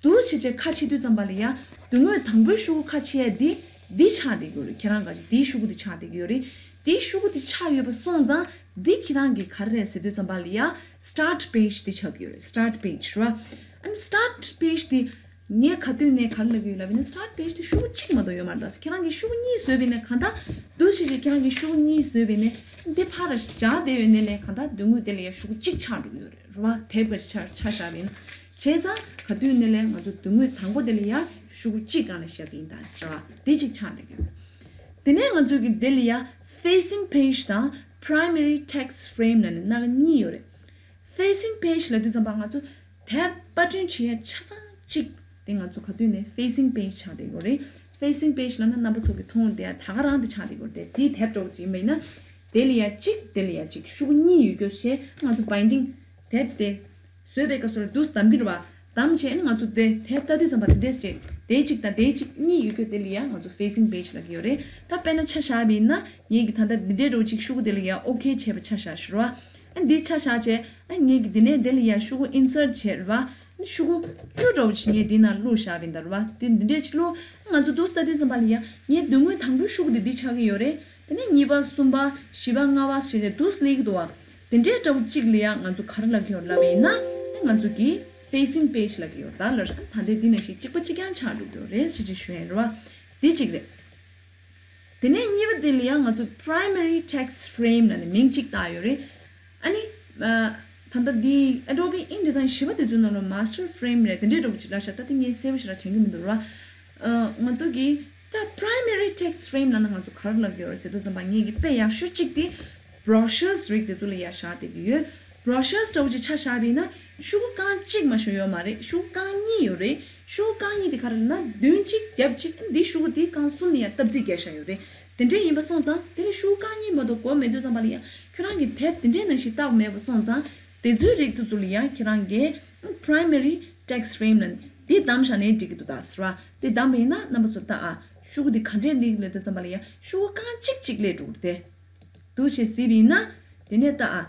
འདུག་སེ་བྱས་ཁ་ཕྱེ་དུས་ཙམ་པ་ལ་ཡ། མདུན་ངོས་དང་པོའི་ཤོག་གུ་ཁ་ཕྱེ་ཡ་འདི་འདི་ཆགས་བསྡད་ཀྱི་ཡོད་རེད། ཁྱེད་རང་ག་ཅིག་འདིའི་ཤོག་གུ་འདི་ཆགས་བསྡད་ཀྱི་ཡོད་རེད། འདིའི་ཤོག་གུ་འདི་ཆགས་ཡོད་པ་སོང་ཙང་། འདི་ཁྱེད་རང་གི་ག་རེ་རེད་ཟེར་དུས་ཙམ་པ་ལ་ཡ། start page འདི་ཆགས་ཀྱི་ཡོད་རེད། start page རེད་བ། ཨ་ནི་start page འདི་ངས་ག་དུས་ནས་ག་རེ་ལབ་ཀྱི་ཡོད་ལབ་ཡིན་ན། start page དེ་ཤོག་གུ་གཅིག་མ་གཏོགས་ཡོད་མ་རེད། ད་ཁྱེད་རང་གིས་ཤོག་གུ་གཉིས་བཟོས་པ་ཡིན་ན་གང་ལྟར། འདུག་སེ་བྱས་ཁྱེད་རང་གིས་ཤོག་གུ་གཉིས་བཟོས་པ་ཡིན་ན། འདི་ཕར་བཞག་བསྡད་ཡོད་ནའི་ལས་གང་ལྟར་མདུན་ངོས་དེ་ལ་ཡ་ཤོག་གུ་གཅིག་ཆགས་འགྲོ་གི་ཡོད་རེད། རེད་བ། དེབ་ཀྱི་ཆ་ཆ་བཞག་པ་ཡིན་ན། བྱས་ཙང་ག་དུས་ནས་ལས་ང་ཚོ་མདུན་ངོས་དང་པོ་དེ་ལ་ཡ་ཤོག་གུ་གཅིག་སྒང་ལ་བཞག་གི་ཡིན་ད་ཟེར་བ། དེ་གཅིག་ཆགས་བསྡད་ཀྱི་ཡོད། དེ་ནས་ང་ཚོ་གི་དེ་ལ་ཡ་facing page དང་primary text frame ལབ་ནས་སྣ་ཁ་གཉིས་ཡོད་རེད། facing page ལབ་དུས་ཙམ་པ་ང་ཚོ་དེབ་པར་སྐྲུན་བྱེད་ཡ་ཆ་ཚང་གཅིག་དེ་ང་ཚོ་ག་དུས་ནས་facing page ཆགས་བསྡད་ཡོད་རེད། facing page ལབ་ན་རྣམ་པ་ཚོ་གི་མཐོང་དེ་ད་ག་རང་དེ་ཆགས་བསྡད་ཡོད་རེད། དེ་དེབ་འདྲ་པོ་ཅིག་ཡིན་པ་ཡིན་ན། དེ་ལ་ཡ་གཅིག་དེ་ལ་ཡ་གཅིག་ཤོག་གུ་གཉིས་ཡོད་རྒྱུ་བྱས། ང་ཚོ་binding དེབ་དེ་བཟོས་པའི་སྐབས་སུ་ལ་འདུག་སེ་བདམས་ཀྱི་རེད་བ། བདམས་བྱས་ནས་ང་ཚོ་དེ་དེབ་ལྟ་དུས་ཙམ་པ་དེ་འདྲས་བྱས། དེ་གཅིག་དང་དེ་གཅིག་གཉིས་ཡོད་རྒྱུ་དེ་ལ་ཡ་ང་ཚོ་facing page ལབ་ཀྱི་ཡོད་རེད། ད་དཔེར་ན་ཆ་བཞག་པ་ཡིན་ན། ངེད་ཀྱིས་ད་ལྟ་འདི་འདྲས་འདྲ་པོ་ཅིག་ཤོག་གུ་དེ་ལ་ཡ་okay བྱས་པ་ཆ་བཞག་ཞུ་རེད་བ། ཨ། འདི་ཆ་བཞག་བྱས། ཨ། ངེད་ཀྱིས་འདི་ནས་དེ་ལ་ཡ་ཤོག་གུ་insert བྱས་རེད་བ། ཤོག་གུ་བཅུ་འདྲ་པོ་ཅིག་ངས་འདི་ནང་བླུགས་བཞག་པ་ཡིན་ད་རེད་བ། དེ་འདི་འདྲས་ཅིག་བླུགས། ང་ཚོ་འདུག་སེ་ལྟ་དུས་ཙམ་པ་ལ་ཡ་ངའི་མདུན་ངོས་དང་པོའི་ཤོག་གུ་དེ་འདི་ཆགས་ཀྱི་ཡོད་རེད། དེ་ནས་གཉིས་པ། གསུམ་པ། བཞི་པ། ལྔ་པ་ཞེས་ཏེ་འདུག་སེ་སླེབས་ཀྱི་འདུག་བ། དེ་འདྲའི་འདྲ་པོ་གཅིག་ལ་ཡང་ང་ཚོ་ག་རེ་ལབ་ཀྱི་ཡོད་ལབ་པ་ཡིན་ན། ང་ཚོ་གིས་facing page ལབ་ཀྱི་ཡོད་ད་ལབ་རེད། ད་ལྟའི་འདི་ནང་བཞིན་གཅིག་པ་གཅིག་རྐྱང་ཆགས་འགྲོ་གི་ཡོད་རེད་ཟེར་ཅིག་ཞུ་ཡ་ཡིན་རེད་བ། འདི་གཅིག་རེད། དེ་ནས་གཉིས་པ་དེ་ལ་ཡང་ང་ཚོ་primary text frame ལབ་ནས་མིང་གཅིག་བཏགས་ཡོད་རེད། ཨ་ནི། ཨ། ད་ལྟ་འདི་Adobe InDesign བཞི་པ་དེ་ཚོའི་ནང་ལ་master frame རེད། དེ་འདྲའི་འདྲ་པོ་ཅིག་ལབ་ཤག་ད་དེ་ངས་གསལ་པོ་ཞེ་དྲག་དྲན་གྱི་མི་འདུག་ར། ཨ། ང་ཚོ་གིས་ད་primary text frame ལབ་ན་ང་ཚོ་ག་རེ་ལབ་ཀྱི་ཡོད་རེད་ཟེར་དུས་ཙམ་པ། ངེད་ཀྱི་དཔེ་ཡག་ཤོས་གཅིག་དེ་brochures རིགས་དེ་ཚོ་ལ་ཡ་བཞག་བསྡད་ཀྱི་ཡོད། brochures འདྲ་པོ་ཅིག་ཆ་བཞག་པ་ཡིན་ན། ཤོག་གུ་རྐང་གཅིག་མ་གཏོགས་ཡོད་མ་རེད། ཤོག་གུ་རྐང་གཉིས་ཡོད་རེད། ཤོག་གུ་རྐང་གཉིས་དེ་ག་རེ་ལབ་ན་མདུན་གཅིག་རྒྱབ་གཅིག་འདི་ཤོག་གུ་དེ་རྐང་གསུམ་ནས་ཡང་སྟབས་རྩིས་བརྒྱབ་བཞག་ཡོད་རེད། དེ་འདྲ་ཡིན་པ་སོང་ཙང་དེ་ལ་ཤོག་གུ་རྐང་གཉིས་མ་གཏོགས་དགོས་མེད་དུས་ཙམ་པ་ལ་ཡང་ཁྱོད་རང་གིས་དེབ་དེ་འདྲའི་ནང་བཞིན་བལྟས་མེད་པ་སོང་ཙང་དེ་ཚོའི་རིགས་དེ་ཚོ་ལ་ཡང་ཁྱེད་རང་གིས་Primary Text Frame ལབ་ནས་དེ་བདམས་བཞག་ནའི་འགྲིག་གི་འདུག་ད་ཟེར་བ་དེ་བདམས་པ་ཡིན་ན་རྣམ་པ་ཚོ་ལྟ་ཨ། ཤོག་གུ་དེ་ག་འདྲའི་རིགས་ལབ་དུས་ཙམ་པ་ལ་ཡང་ཤོག་གུ་རྐང་གཅིག་གཅིག་སླེབས་འགྲོ་གི་རེད་དེ། འདུག་སེ་གཟིགས་པ་ཡིན་ན། དེ་ནས་ལྟ་ཨ།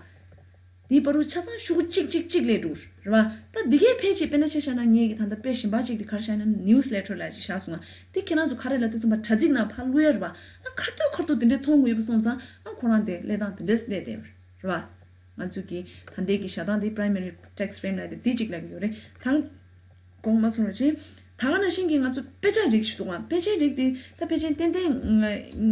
དེའི་བར་དུ་ཆ་ཚང་ཤོག་གུ་གཅིག་གཅིག་གཅིག་སླེབས་འགྲོ་རེད་བ། ད་འདི་གའི་ཕལ་ཆེར་དཔེར་ན་ཆ་བཞག་ན་ངས་ཀྱི་ད་ལྟ་དཔེ་གཞན་པ་གཅིག་དེ་ག་རེ་བཞག་ན་Newsletter ལབ་ཅིག་བཞག་སོང་ང་། དེ་ཁྱེད་རང་ཚོ་ག་རེ་ལབ་དུས་ཙམ་པ་དྲ་ཚིགས་ནང་ཕར་བླུག་ཡ་རེད་བ། ཨ་ཁ་ཐུག་ཁ་ཐུག་དེ་འདྲས་མཐོང་དགོས་ཡོད་པ་སོང་ཙང་ཨ་ཁོ་རང་དེ་སླེབས་སྟངས་དེ་འདྲས་སླེབས་བསྡད་རེད་བ། ང་ཚོ་གི་ད་ལྟའི་གི་བཞག་སྟངས་དེ་Primary Text Frame ལབ་དེ་དེ་གཅིག་ལབ་ཀྱི་ཡོད་རེད་ད། དགོངས་མ་ཚོམ་རོགས་གྱིས། ད་ག་ནང་བཞིན་གྱི་ང་ཚོ་དཔེ་ཆ་རིགས་ཤིག་འདུག་ག་དཔེ་ཆའི་རིགས་དེ་ད་ཕལ་ཆེར་ཏན་ཏན་ང་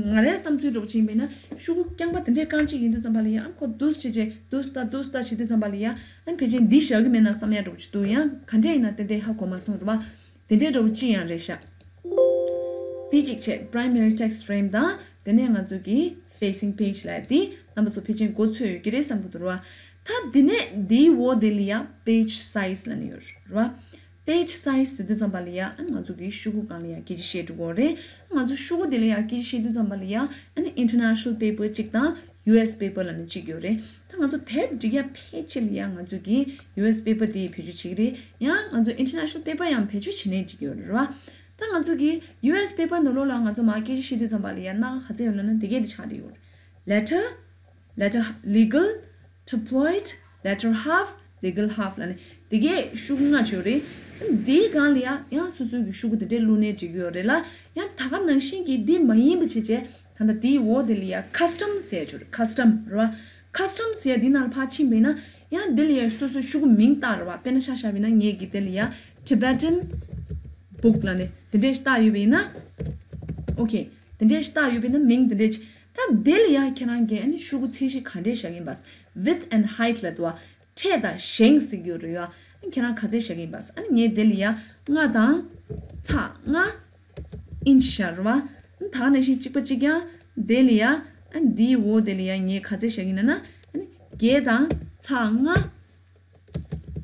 ང་རའི་བསམ་ཚུལ་འདྲ་པོ་ཅིག་ཡིན་པ་ཡིན་ན་ཤོག་གུ་རྐྱང་པ་དེ་འདྲའི་རྐང་གཅིག་ཡིན་དུས་ཙམ་པ་ལ་ཡ་ཨ་ཁོ་འདུག་སེ་བྱས་བྱས་འདུག་སེ་ལྟ་འདུག་སེ་ལྟ་བྱེད་དུས་ཙམ་པ་ལ་ཡ་ཨ་ཕལ་ཆེར་འདི་བཞག་གི་མེད་ན་བསམ་ཡ་འདྲ་པོ་ཅིག་འདུག་ཡང་ག་འདྲས་ཡིན་ན་ཏན་ཏན་ཧ་གོ་མ་སོང་རེད་བ། དེ་འདྲའི་འདྲ་པོ་ཅི་ཡང་རེད་ཤག་དེ་གཅིག་བྱས་Primary Text Frame དང་དེ་ནས་ང་ཚོ་གི་Facing Page ལབ་དེ་རྣམ་པ་ཚོ་ཕལ་ཆེར་མགོ་ཚོས་ཡོད་ཀྱི་རེད་བསམ་གྱི་འདུག་རེད་བ། ད་དེ་ནས་དེའི་འོག་དེ་ལ་ཡ་Page Size ལབ་ནས་ཡོད་རེད་བ། Page Size དེ་དུས་ཙམ་པ་ལ་ཡ་ཨ་ང་ཚོ་གི་ཤོག་གུ་སྒང་ལ་ཡ་སྐད་ཆ་བཤད་འགྲོ་གི་རེད། ང་ཚོ་ཤོག་གུ་དེ་ལ་ཡ་སྐད་ཆ་བཤད་དུས་ཙམ་པ་ལ་ཡ་ཨ་ནི་International Paper གཅིག་དང་U S Paper ལབ་ནས་གཅིག་ཡོད་རེད། ད་ང་ཚོ་དེབ་སྒྲིག་ཡ་ཕལ་ཆེར་ལ་ཡ་ང་ཚོ་གི་U S Paper དེ་བེད་སྤྱོད་བྱེད་ཀྱི་རེད། ཡང་ང་ཚོ་International Paper ཡང་བེད་སྤྱོད་བྱེད་ནས་འགྲིག་ཡོད་རེད་བ། ད་ང་ཚོ་གི་U S Paper ནང་ལོགས་ལ་ང་ཚོ་མར་སྐད་ཆ་བཤད་དུས་ཙམ་པ་ལ་ཡ་སྣ་ཁ་ག་ཚད་ཡོད་ལབ་ན་དེ་གས་དེ་ཆགས་བསྡད་ཡོད་རེད། Letter, letter, legal, tabloid, letter half, legal half ལབ་ནས་དེ་གས་ཤོག་གུ་ལྔ་ཡོད་རེད། འདིའི་སྒང་ལ་ཡ་ཡང་སོ་སོའི་གི་ཤོག་གུ་དེ་འདྲས་བླུགས་ནས་འགྲིག་གི་ཡོད་རེད་ལ། ཡང་ད་ག་ནང་བཞིན་གྱི་འདི་མ་ཡིན་པ་བྱས་བྱས་ད་ལྟ་དེའི་འོག་དེ་ལ་ཡ་Custom ཟེར་ཡ་ཡོད་རེད། Custom རེད་བ། Custom ཟེར་ཡ་འདི་ནང་ལ་ཕར་ཕྱིན་པ་ཡིན་ན་ཡང་འདི་ལ་ཡ་སོ་སོའི་ཤོག་གུ་མིང་བཏགས་རེད་བ། དཔེར་ན་ཆ་བཞག་པ་ཡིན་ན་ངས་ཀྱི་དེ་ལ་ཡ་Tibetan book ལབ་ནས་དེ་འདྲས་བཏགས་ཡོད་པ་ཡིན་ན། Okay དེ་འདྲས་བཏགས་ཡོད་པ་ཡིན་ན་མིང་དེ་འདྲས་ཅིག་ད་དེ་ལ་ཡ་ཁྱེད་རང་གིས་ཨ་ནི་ཤོག་གུ་ཚད་གཞི་ག་འདྲས་བཞག་གི་ཡིན་པ། Width and height ལབ་འདུག་བ། ཕྲད་དང་ཞེང་ཟེར་གྱི་ཡོད་རེད་ཡ། ཨ་ནི་ཁྱེད་རང་ག་ཚད་བཞག་གི་ཡིན་པ། ཨ་ནི་ངས་དེ་ལ་ཡ་ལྔ་དང་ཚེག་ལྔ་ཨིན་ཅི་བཞག་རེད་བ། ཨ་ནི་ད་ག་ནང་བཞིན་གཅིག་པ་གཅིག་རྐྱང་དེ་ལ་ཡ་ཨ་ནི་དེའི་འོག་དེ་ལ་ཡ་ངས་ག་ཚད་བཞག་གི་ཡིན་ན་ན་ཨ་ནི་བརྒྱད་དང་ཚེག་ལྔ་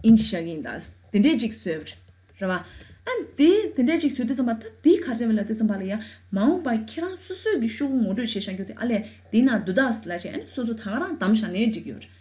ཨིན་ཅི་བཞག་གི་ཡིན་ད། དེ་འདྲས་ཅིག་བཟོས་པ་རེད། རེད་བ། ཨ་འདི་དེ་འདྲས་ཅིག་བཟོས་དུས་ཙམ་པ་ད་འདི་ག་རེ་རེད་བ་ལབ་དུས་ཙམ་པ་ལ་ཡ་མ་འོངས་པར་ཁྱེད་རང་སོ་སོའི་གི་ཤོག་གུ་ངོ་སྤྲོད་བྱེད་བཞག་རྒྱུ་དེ་ཨ་ལས་འདི་ན་འདུག་ད་ལབ་བྱས་ཨ་ནི་སོ་སོ་ད་ག་རང་བདམས་བཞག་ནའི་འགྲིག་གི་ཡོད་རེད།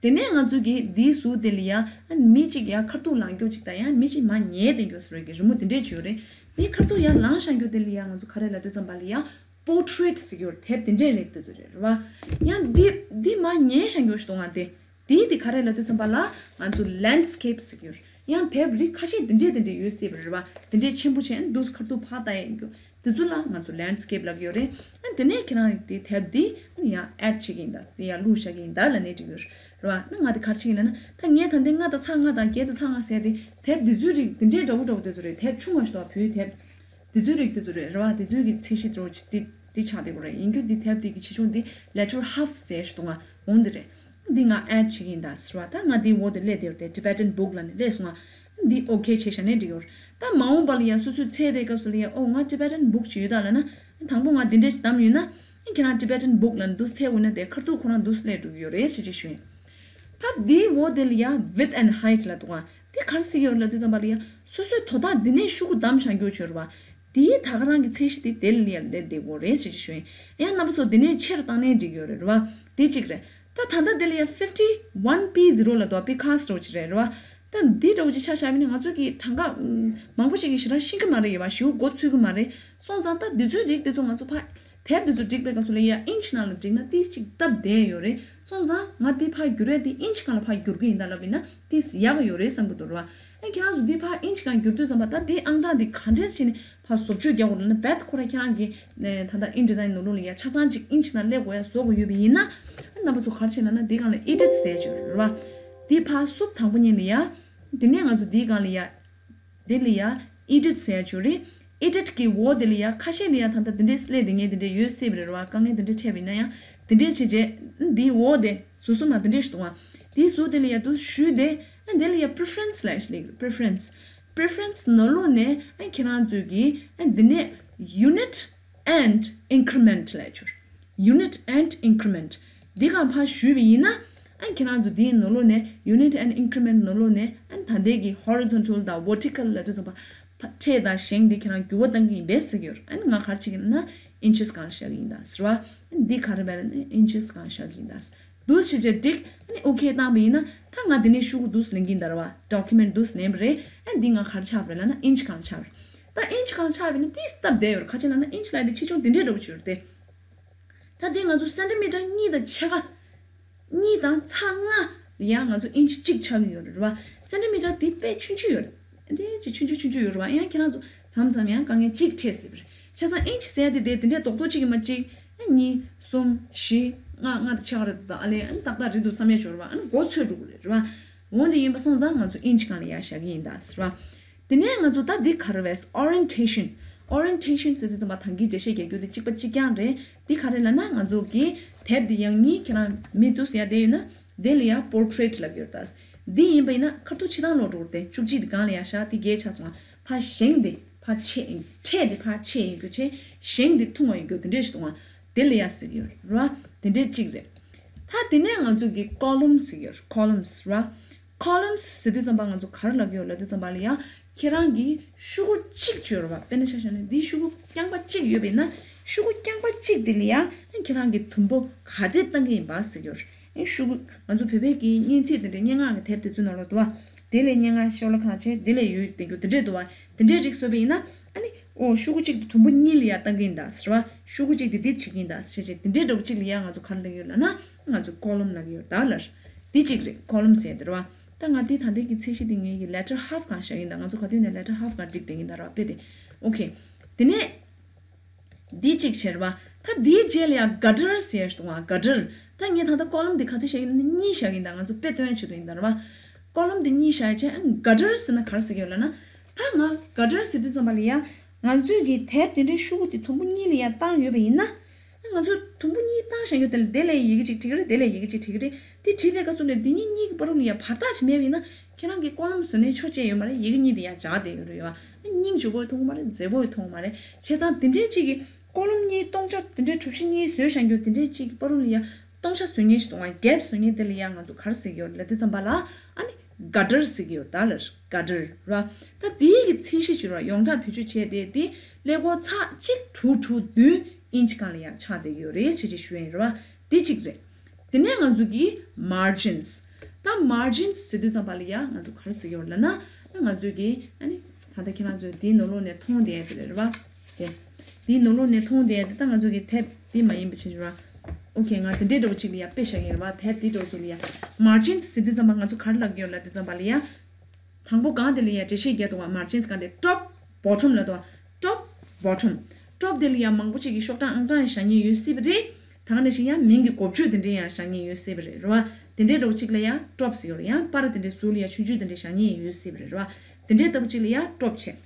དེ་ནས་ང་ཚོ་གི་འདིའི་ཟུར་དེ་ལ་ཡ་ཨ་ནི་མི་གཅིག་ཡ་ཁ་ཐུག་ལངས་རྒྱུ་གཅིག་དང་ཡང་མི་གཅིག་མར་ཉལ་བསྡད་རྒྱུ་ཟེར་བའི་གི་རི་མོ་དེ་འདྲས་ཅིག་ཡོད་རེད། མི་ཁ་ཐུག་ཡ་ལངས་བཞག་རྒྱུ་དེ་ལ་ཡ་ང་ཚོ་ག་རེ་ལབ་དུས་ཙམ་པ་ལ་ཡ་Portrait ཟེར་གྱི་ཡོད་རེད། དེབ་དེ་འདྲས་རེད་དེ་ཚོ་རེད་རེད་བ། ཡང་འདི་འདི་མར་ཉལ་བཞག་རྒྱུ་ཞིག་འདུག་ང་དེ། དེའི་དེ་ག་རེ་ལབ་དུས་ཙམ་པ་ལ་ང་ཚོ་Landscape ཟེར་གྱི་ཡོད་རེད། ཡང་དེབ་རིགས་ཁ་ཤས་དེ་འདྲས་དེ་འདྲས་ཡོད་སྲིད་པ་རེད་བ། དེ་འདྲས་ཆེན་པོ་བྱས་ནས་འདུག་ཁ་ཐུག་ཕར་ལྟ་ཡ་ཡིན་རྒྱུ། དེ་ཚོ་ལ་ང་ཚོ་Landscape ལབ་ཀྱི་ཡོད་རེད། ཨ་དེ་ནས་ཁྱེད་རང་གི་དེ་དེབ་འདི་ཨ་ནི་ཡང་Add བྱེད་ཀྱི་ཡིན་ད། དེ་ཡང་བླུགས་བཞག་གི་ཡིན་ད་ལབ་ནས་འགྲིག་ཡོད་རེད་བ། ཨ་ང་དེ་ག་རེ་བྱེད་ཀྱི་ཡིན་ལབ་ན་ད་ངས་ད་འདི་ལྔ་དང་ཚེག་ལྔ་དང་བརྒྱད་དང་ཚེག་ལྔ་ཟེར་དེ་དེབ་འདི་ཚོའི་རིགས་འདི་འདྲས་འདྲ་བོ་འདྲ་བོ་དེ་ཚོ་རེད། དེབ་ཆུང་བ་ཞིག་འདུག་བོད་དེབ། དེ་ཚོའི་རིགས་དེ་ཚོ་རེད་རེད་བ། དེ་ཚོའི་གི་ཚད་གཞི་དེ་འདྲ་བོ་ཅིག་དེ་དེ་ཆགས་བསྡད་ཡོད་རེད། ཡིན་རྒྱུ་འདི་དེབ་དེ་གི་ཆེ་ཆུང་འདི་Letter Half ཟེར་ཞིག་འདུག་ང་འོང་འདི་རེད། འདི་ང་Add བྱེད་ཀྱི་ཡིན་ད་ཟེར་བ། ད་ང་འདིའི་འོག་ཏུ་སླེབས་བསྡད་ཡོད་དེ་Tibetan book ལབ་ནས་སླེབས་སོང་ང་། འདི་Okay བྱས་བཞག་ནས་འགྲིག་ཡོད་རེད། ད་མ་འོངས་པ་ལ་ཡ་སོ་སོས་འཚོལ་བའི་སྐབས་སུ་ལ་ཡ་ཨོ་ང་Tibetan book ཅིག་ཡོད་ད་ལབ་ན། དང་པོ་ང་འདི་འདྲས་ཅིག་བདམས་ཡོད་ན། ཁྱེད་རང་Tibetan book ལབ་ནས་འདུག་འཚོལ་འོང་ན་དེ་ཁ་ཐུག་ཁོ་རང་འདུག་སླེབས་འགྲོ་གི་ཡོད་རེད་ཟེར་ཅིག་ཞུ་ཡིན། ད་འདིའི་འོག་དེ་ལ་ཡ་Width and Height ལབ་འདུག་ཨ། དེ་ག་རེ་ཟེར་གྱི་ཡོད་ལབ་དུས་ཙམ་པ་ལ་ཡ་སོ་སོའི་དོ་བདག་འདི་ནས་ཤོག་གུ་བདམས་བཞག་རྒྱུ་ཅིག་ཡོད་རེད་བ། དེའི་ད་ག་རང་གི་ཚད་གཞི་དེ་དེ་ལ་ཡ་སླེབས་བསྡད་ཡོད་རེད་ཟེར་ཅིག་ཞུ་ཡིན། ཡང་རྣམ་པ་ཚོ་འདི་ནས་ཆེ་རུ་བཏང་ནའི་འགྲིག་ཡོད་རེད་རེད་བ། དེ་གཅིག་རེད། ད་ད་ལྟ་དེ་ལ་ཡ་fifty one P zero ལབ་འདུག Picasa འདྲ་བོ་ཅིག་རེད་རེད་བ། ད་འདི་འདྲ་བོ་ཅིག་ཆ་བཞག་པ་ཡིན་ན་ང་ཚོ་གི་གྲངས་ཀ་མང་པོ་ཞིག་གི་ཞེ་དྲག་ཤེས་ཀྱི་མ་རེད་ཡོད་བ། ཞེ་པོ་མགོ་ཚོད་ཀྱི་མ་རེད། སོང་ཙང་ད་འདི་ཚོའི་རིགས་དེ་ཚོ་ང་ཚོ་ཕ། དེབ་འདི་ཚོ་སྒྲིག་པའི་སྐབས་སུ་ལ་ཡ་ཨིན་ཅི་ནང་ལ་བསྒྲིགས་ན་ཏིས་ཅིག་སྟབས་བདེ་ཡོད་རེད། སོང་ཙང་ང་འདི་ཕར་བསྒྱུར་ཡ་དེ་ཨིན་ཅི་སྒང་ལ་ཕར་བསྒྱུར་གི་ཡིན་ད་ལབ་ཡིན་ན་ཏིས་ཡག་གི་ཡོད་རེད་བསམ་གི་འདུག་ར། ཨ་ཁྱེད་རང་ཚོ་འདི་ཕར་ཨིན་ཅི་སྒང་བསྒྱུར་དུས་ཙམ་པ་ད་འདི་ཨང་གྲངས་འདི་ག་འདྲས་བྱས་ནས་ཕར་བཟོ་བཅོས་རྒྱག་དགོས་ལབ་ན་རྦད་ཁོ་ར་ཁྱེད་རང་གི་ད་ལྟ་InDesign ནང་ལོགས་ལ་ཡ་ཆ་ཚང་ཅིག་ཨིན་ཅི་ནང་སླེབས་དགོས་ཡ་བཟོ་དགོས་ཡོད་པ་ཡིན་ན། ཨ་རྣམ་པ་ཚོ་ག་རེ་བྱེད་ལབ་ན་འདི་སྒང་ལ་Edit ཟེར་ཅིག་ཡོད་རེད་ར། འདི་ཕར་སུབ་དང་པོ་ཉིད་ལ་ཡ། དེ་ནས་ང་ཚོ་འདི་སྒང་ལ་ཡ། དེ་ལ་ཡ་Edit ཟེར་ཡ་ཅིག་ཡོད་རེད། Edit གི་འོག་དེ་ལ་ཡ་ཁ་ཤས་ལ་ཡ་ད་ལྟ་དེ་འདྲའི་སླེབས་དེ་ངས་དེ་འདྲའི་ཡོད་སྲིད་པ་རེད་ར་བ། དཀའ་ངལ་དེ་འདྲ་འཕྲད་པ་ཡིན་ན་ཡང་དེ་འདྲས་བྱས་རྗེས་འདིའི་འོག་དེ་ཟུར་གསུམ་མ་དེ་འདྲས་ཞིག་འདུག་བ། དེའི་ཟུར་དེ་ལ་ཡ་དུ་ཞུས་ཏེ་ཨ་དེ་ལ་ཡ་Preference ལབ་ཞིག་སླེབས་རེད། Preference Preference ནང་ལོགས་ནས་ཨ་ཁྱེད་རང་ཚོས་ཀྱི་ཨ་འདི་ནས་Unit and Increment ལབ་ཅིག་ཡོད་རེད། Unit and Increment འདི་སྒང་ཕར་ཞུས་པ་ཡིན་ན། ཨ་ཁྱེད་རང་ཚོ་དེའི་ནང་ལོགས་ནས་unit and increment ནང་ལོགས་ནས་ཨ་ད་ལྟའི་གི་horizontal དང་vertical ལབ་དུས་ཙམ་པ་ཕ་ཕྲད་དང་བཞེངས་དེ་ཁྱེད་རང་འགྱུར་བ་གཏང་གི་ཡིན་པས་ཟེར་གྱི་ཡོད་རེད། ཨ་ནི་ང་ག་རེ་བྱེད་ཀྱི་ཡིན་ན་inches སྒང་བཞག་གི་ཡིན་ད་ཟེར་བ། ཨ་ནི་འདི་ག་རེ་བས་ན་inches སྒང་བཞག་གི་ཡིན་ད་ཟེར། འདུག་སེ་བྱས་བསྒྲིགས། ཨ་ནི་okay བཏང་བ་ཡིན་ན་ད་ང་འདི་ནས་ཤོག་གུ་འདུག་སེ་ལེན་གྱི་ཡིན་ད་རེད་བ། document འདུག་སེ་ལེན་པ་རེད། ཨ་ནི་འདི་ང་ག་རེ་ཆགས་པ་རེད་ལབ་ན་inch སྒང་ཆགས་པ་རེད། ད་inch སྒང་ཆགས་པ་ཡིན་ན་དེ་སྟབས་བདེ་ཡོད་རེད། ག་རེ་བྱས་ལབ་ན་inch ལབ་དེ་ཆེ་ཆུང་དེ་འདྲས་འདྲ་པོ་ཅིག་ཡོད་རེད་དེ། ད་དེ་ང་ཚོ་སེན་ཏི་མི་ཊར་གཉིས་དང་ཕྱེད་ཀ་གཉིས་དང་ཚེག་ལྔ་ལ་ཡང་ང་ཚོ་inch གཅིག་ཆགས་ཀྱི་ཡོད་རེད་བ། སེན་ཏི་མི་ཊར་དེ་དཔེ་ཆུང་ཆུང་ཡོད་རེད། འདྲེ་ཅིག་ཆུང་ཆུང་ཆུང་ཆུང་ཡོད་རེད་བ། ཡང་ཁྱེད་རང་ཚོ་མཚམས་མཚམས་ཡང་དཀའ་ངལ་གཅིག་འཕྲད་སྲིད་པ་རེད། བྱས་ཙང་inch ཟེར་ཡ་དེ་དེ་དེ་འདྲས་རྡོག་རྡོག་གཅིག་གིས་མ་གཅིག་ཨ་གཉིས་གསུམ་བཞི་ལྔ་ལྔ་དེ་ཆགས་རེད་འདུག་ད་ཨ་ལས་ཨ་ནི་ཏག་ཏག་རེད་འདུག་བསམ་ཡ་ཅིག་ཡོད་རེད་བ། ཨ་ནི་མགོ་ཚོས་འགྲོ་གི་རེད་རེད་བ། འོ་འདི་ཡིན་པ་སོང་ཙང་ང་ཚོ་inch སྒང་ལ་ཡར་བཞག་གི་ཡིན་ད་ཟེར་བ། དེ་ནས་ང་ཚོ་ད་འདི་ག་རེ་རེད། orientation orientation ཟེར་དུས་ཙམ་པ་ད་གིན་འགྲེལ་བཤད་རྒྱག་རྒྱུ་དེ་གཅིག་པ་གཅིག་རྐྱང་རེད། འདི་ག་རེ་ལབ་ན་ང་ཚོ་གི་དེབ་འདི་ཡང་གཉིས་ཁྱེད་རང་མི་འདུག་ཟེར་ཡ་དེ་ཡོད་ན་དེ་ལ་ཡང་portrait ལབ་ཡོད་ད། འདི་ཡིན་པ་ཡིན་ན་ཁ་ཐུག་ཕྱི་ཐང་ལོག་འགྲོ་གི་རེད་དེ། བཅུ་གཅིག་འདི་སྒང་ལ་ཡར་བཞག་དེ་བརྒྱད་ཆགས་སོང་ང་། ཕར་བཞེངས་དེ་ཕར་ཆེ་ཕྲད་དེ་ཕར་ཆེ་ཡོད་རྒྱུ་བྱས། བཞེངས་དེ་ཐུང་བ་ཡོད་རྒྱུ་དེ་འདྲས་ཞིག་འདུག་ང་། དེ་ལ་ཡ་ཟེར་གྱི་ཡོད་རེད་བ། དེ་འདྲས་གཅིག་རེད། ད་དེ་ནས་ང་ཚོ་གི་column ཟེར་གྱི་ཡོད་རེད། columns རེད་བ། columns ཟེར་དུས་ཙམ་པ་ང་ཚོ་ག་རེ་ལབ་ཀྱི་ཡོད་ལབ་དུས་ཙམ་པ་ལ་ཡ་ཁྱེད་རང་གི་ཤོག་གུ་གཅིག་ཅིག་ཡོད་རེད་བ། དཔེར་ན་ཆ་བཞག་ན་འདིའི་ཤོག་གུ་རྐྱང་པ་གཅིག་ཡོད་པ་ཡིན་ན་ཤོག་གུ་རྐྱང་པ་གཅིག་དེ་ལ་ཡ་ཁྱེད་རང་གི་དུམ་བུ་ག་ཚད་བཏང་གི་ཡིན་པ་ཟེར་གྱི་ཡོད་རེད། ཨེ་ཤོག་གུ་ང་ཚོ་བོད་པའི་གི་སྙན་ཚིག་དེ་འདྲའི་སྙན་ངག་གི་དེབ་དེ་ཚོའི་ནང་ལ་འདུག་བ། དེ་ལས་སྙན་ངག་ཤོ་ལོ་ཀ་བྱས་དེ་ལས་ཡོད་དེ་རྒྱུ་དེ་འདྲས་འདུག་བ། དེ་འདྲས་རིགས་བཟོས་པ་ཡིན་ན་ཨ་ནི་ཨོ་ཤོག་གུ་གཅིག་དེ་དུམ་བུ་གཉིས་ལ་ཡ་བཏང་གི་ཡིན་ད་ཟེར་བ། ཤོག་གུ་གཅིག་དེ་འདི་བྱེད་ཀྱི་ཡིན་ད་ཟེར་བྱས་དེ་འདྲས་འདྲ་པོ་གཅིག་ལ་ཡ་ང་ཚོ་ག་རེ་ལབ་ཀྱི་ཡོད་ལབ་ན་ང་ཚོ་column ལབ་ཀྱི་ཡོད་ད་ལར། དེ་གཅིག་རེད། column ཟེར་དེ་རེད་བ། ད་ང་དེ་ད་ལྟའི་གི་ཚད་གཞི་དེ་ངའི་གི་letter half སྒང་བཞག་ཡིན་ད། ང་ཚོ་ག་དུས་ནས་letter half སྒང་བསྒྲིགས་བསྡད་ཡིན་ད་རེད་བ། དཔེ་དེ་okay དེ་ནས། འདི་གཅིག་བྱས་རེད་བ། ད་འདིའི་རྗེས་ལ་ཡང་gutter ཟེར་ཡ་ཞིག་འདུག་ཨ། gutter ད་ངས་ད་ལྟ་column འདི་ག་ཚོད་བཤད་ཡིན་ན་གཉིས་བཞག་གི་ཡིན་ད། ང་ཚོ་དཔེ་སྟོན་ཡ་ཆེད་དུ་ཡིན་ད་རེད་བ། column འདི་གཉིས་བཞག་ཡ་བྱས་ཨ་gutter ཟེར་ན་ག་རེ་ཟེར་གྱི་ཡོད་ལབ་ན། ད་ང་gutter ཟེར་དུས་ཙམ་པ་ལ་ཡ་ང་ཚོས་ཀྱི་དེབ་དེ་འདྲའི་ཤོག་གུ་དེ་དུམ་བུ་གཉིས་ལ་ཡ་བཏང་ཡོད་པ་ཡིན་ན། ང་ཚོས་དུམ་བུ་གཉིས་བཏང་བཞག་ཡོད་དེ་ལ་དེ་ལ་ཡི་གེ་གཅིག་བྲིས་ཀྱི་རེད། དེ་ལ་ཡི་གེ་གཅིག་བྲིས་ཀྱི་རེད། དེ་བྲིས་པའི་སྐབས་སུ་ལ་འདི་གཉིས་གཉིས་ཀྱི་བར་དུ་ལ་ཡ་བར་ཐག་ཅིག་མེད་པ་ཡིན་ན་ཁྱེད་རང་གི་column བཟོ་ནས་ཆོ་བྱས་ཡོད་མ་རེད། ཡི་གེ་གཉིས་དེ་ཡ་སྦྱར་བསྡད་ཡོད་རེད་ཡ། སྙིང་རྗེ་པོ་མཐོང་གི་མ་རེད། མཛེས་པོ་མཐོང་གི་མ་རེད། བྱས་ཙང་དེ་འདྲའི་གཅིག་གི་column གཉིས་སྟོང་ཆ་དེ་འདྲའི་གྲུ་བཞི་གཉིས་བཟོས་བཞག་རྒྱུ་དེ་འདྲའི་གཅིག་གི་བར་དུ་ལ་ཡ་སྟོང་ཆ་བཟོ་མཁན་ཞིག་འདུག་ཨ། gap བཟོ་མཁན་དེ་ལ་ཡ་ང་ཚོ་ག་རེ་ཟེར་གྱི་ཡོད་ལབ་དུས་ཙམ་པ་ལ་ཨ་ནི་gutter ཟེར་གྱི་ཡོད་ད་ལར། gutter ར། ད་དེའི་གི་ཚད་གཞི་བྱས་ར་ཡོངས་གྲགས་བེད་སྤྱོད་བྱས་ཏེ་དེ་ཀླད་ཀོར་ཚེག་གཅིག་དྲུག་དྲུག་བདུན་inch སྒང་ལ་ཡ་ཆགས་བསྡད་ཀྱི་ཡོད་རེད་ཟེར་ཅིག་ཞུ་ཡ་ཡིན་ར་བ། དེ་གཅིག་རེད། དེ་ནས་ང་ཚོ་གི་margins། ད་margins ཟེར་དུས་ཙམ་པ་ལ་ཡ་ང་ཚོ་ག་རེ་ཟེར་གྱི་ཡོད་ལབ་ན། ང་ཚོ་གི་ཨ་ནི་ད་ལྟ་ཁྱེད་རང་ཚོས་དེའི་ནང་ལོགས་ནས་མཐོང་བསྡད་ཡ་དེ་རེད་རེད་བ། དེ་དེའི་ནང་ལོགས་ནས་མཐོང་བསྡད་ཡ་དེ་ད་ང་ཚོ་གི་དེབ་དེ་མ་ཡིན་པ་ཕྱིན་ར། okay ང་དེ་འདྲའི་འདྲ་པོ་ཅིག་ལ་ཡ་དཔེ་བཞག་གི་ཡིན་རེད་བ། དེབ་དེ་འདྲ་པོ་ཅིག་ལ་ཡ་margins ཟེར་དུས་ཙམ་པ་ང་ཚོ་ག་རེ་ལབ་ཀྱི་ཡོད་ལབ་དུས་ཙམ་པ་ལ་ཡ། དང་པོ་སྒང་དེ་ལ་ཡ་འགྲེལ་བཤད་རྒྱག་འདུག་བ། margins སྒང་དེ་top bottom ལབ་འདུག་བ། top bottom། top དེ་ལ་ཡ་མང་པོ་ཅིག་གིས་ཤོག་གྲངས་ཨང་གྲངས་བཞག་མཁན་ཡོད་སྲིད་པ་རེད། ད་ག་ནང་བཞིན་ཡང་མིང་གི་འགོ་བརྗོད་དེ་འདྲའི་ཡང་བཞག་མཁན་ཡོད་སྲིད་པ་རེད་རེད་བ། དེ་འདྲའི་འདྲ་པོ་ཅིག་ལ་ཡ་top ཟེར་ཡོད་རེད། ཡང་པར་དེ་འདྲའི་ཟུར་ལ་ཡ་ཆུང་ཆུང་དེ་འདྲའི་བཞག་མཁན་ཡོད་སྲིད་པ་རེད་རེད་བ། དེ་འདྲའི་ལྟ་བུ་ཅིག་ལ་ཡ་top བྱས།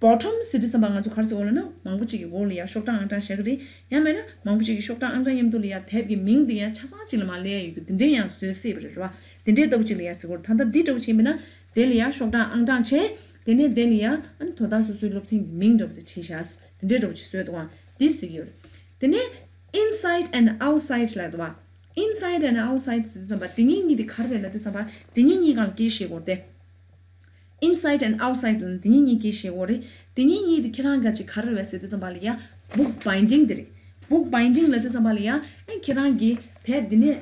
bottom ཟེར་དུས་ཙམ་པ་ང་ཚོ་ག་རེ་ཟེར་འོ་ལབ་ན་མང་པོ་ཅིག་གི་འོག་ལ་ཡ་ཤོག་གྲངས་ཨང་གྲངས་བཞག་གི་རེད། ཡང་མིན་ན་མང་པོ་ཅིག་གིས་ཤོག་གྲངས་ཨང་གྲངས་མཉམ་དུ་ལ་ཡ་དེབ་ཀྱི་མིང་དེ་ཡ་ཆ་ཚང་ཅིག་ལ་མར་ལབ་ཡ་ཡོད་རྒྱུ་དེ་འདྲའི་ཡང་བཟོས་སྲིད་པ་རེད་རེད་བ། དེ་འདྲའི་ལྟ་བུ་ཅིག་ལ་ཡ་ཟེར་གོ་རེད། ད་ལྟ་འདི་འདྲ་བོ་ཅིག་ཡིན་པ་ན། དེ་ལ་ཡང་ཤོག་གྲངས་ཨང་གྲངས་བྱས། དེ་ནས་དེ་ལ་ཡང་ཨ་ནི་དོ་བདག་སོ་སོའི་སློབ་ཚན་གྱི་མིང་འདྲ་བོ་དེ་བྲིས་བཞག་དེ་འདྲའི་འདྲ་བོ་ཅིག་བཟོས་འདུག་ཨང་། འདི་ཟེར་གྱི་ཡོད་རེད། དེ་ནས་inside and outside ལབ་འདུག་བ། inside and outside ཟེར་དུས་ཙམ་པ་དེ་གཉིས་གཉིས་དེ་ག་རེ་རེད་ལབ་དུས་ཙམ་པ་དེ་གཉིས་གཉིས་སྒང་སྐད་བཤད་དགོས་ཏེ། inside and outside ལབ་ན་དེ་གཉིས་གཉིས་སྐད་བཤད་དགོས་རེད། དེ་གཉིས་གཉིས་དེ་ཁྱེད་རང་ག་ཅིག་ག་རེ་རེད་ཟེར་དུས་ཙམ་པ་ལ་ཡང་book binding དེ་རེད། book binding ལབ་དུས་ཙམ་པ་ལ་ཡང་ཨ་ཁྱེད་རང་གིས་དེབ་འདི་ནས།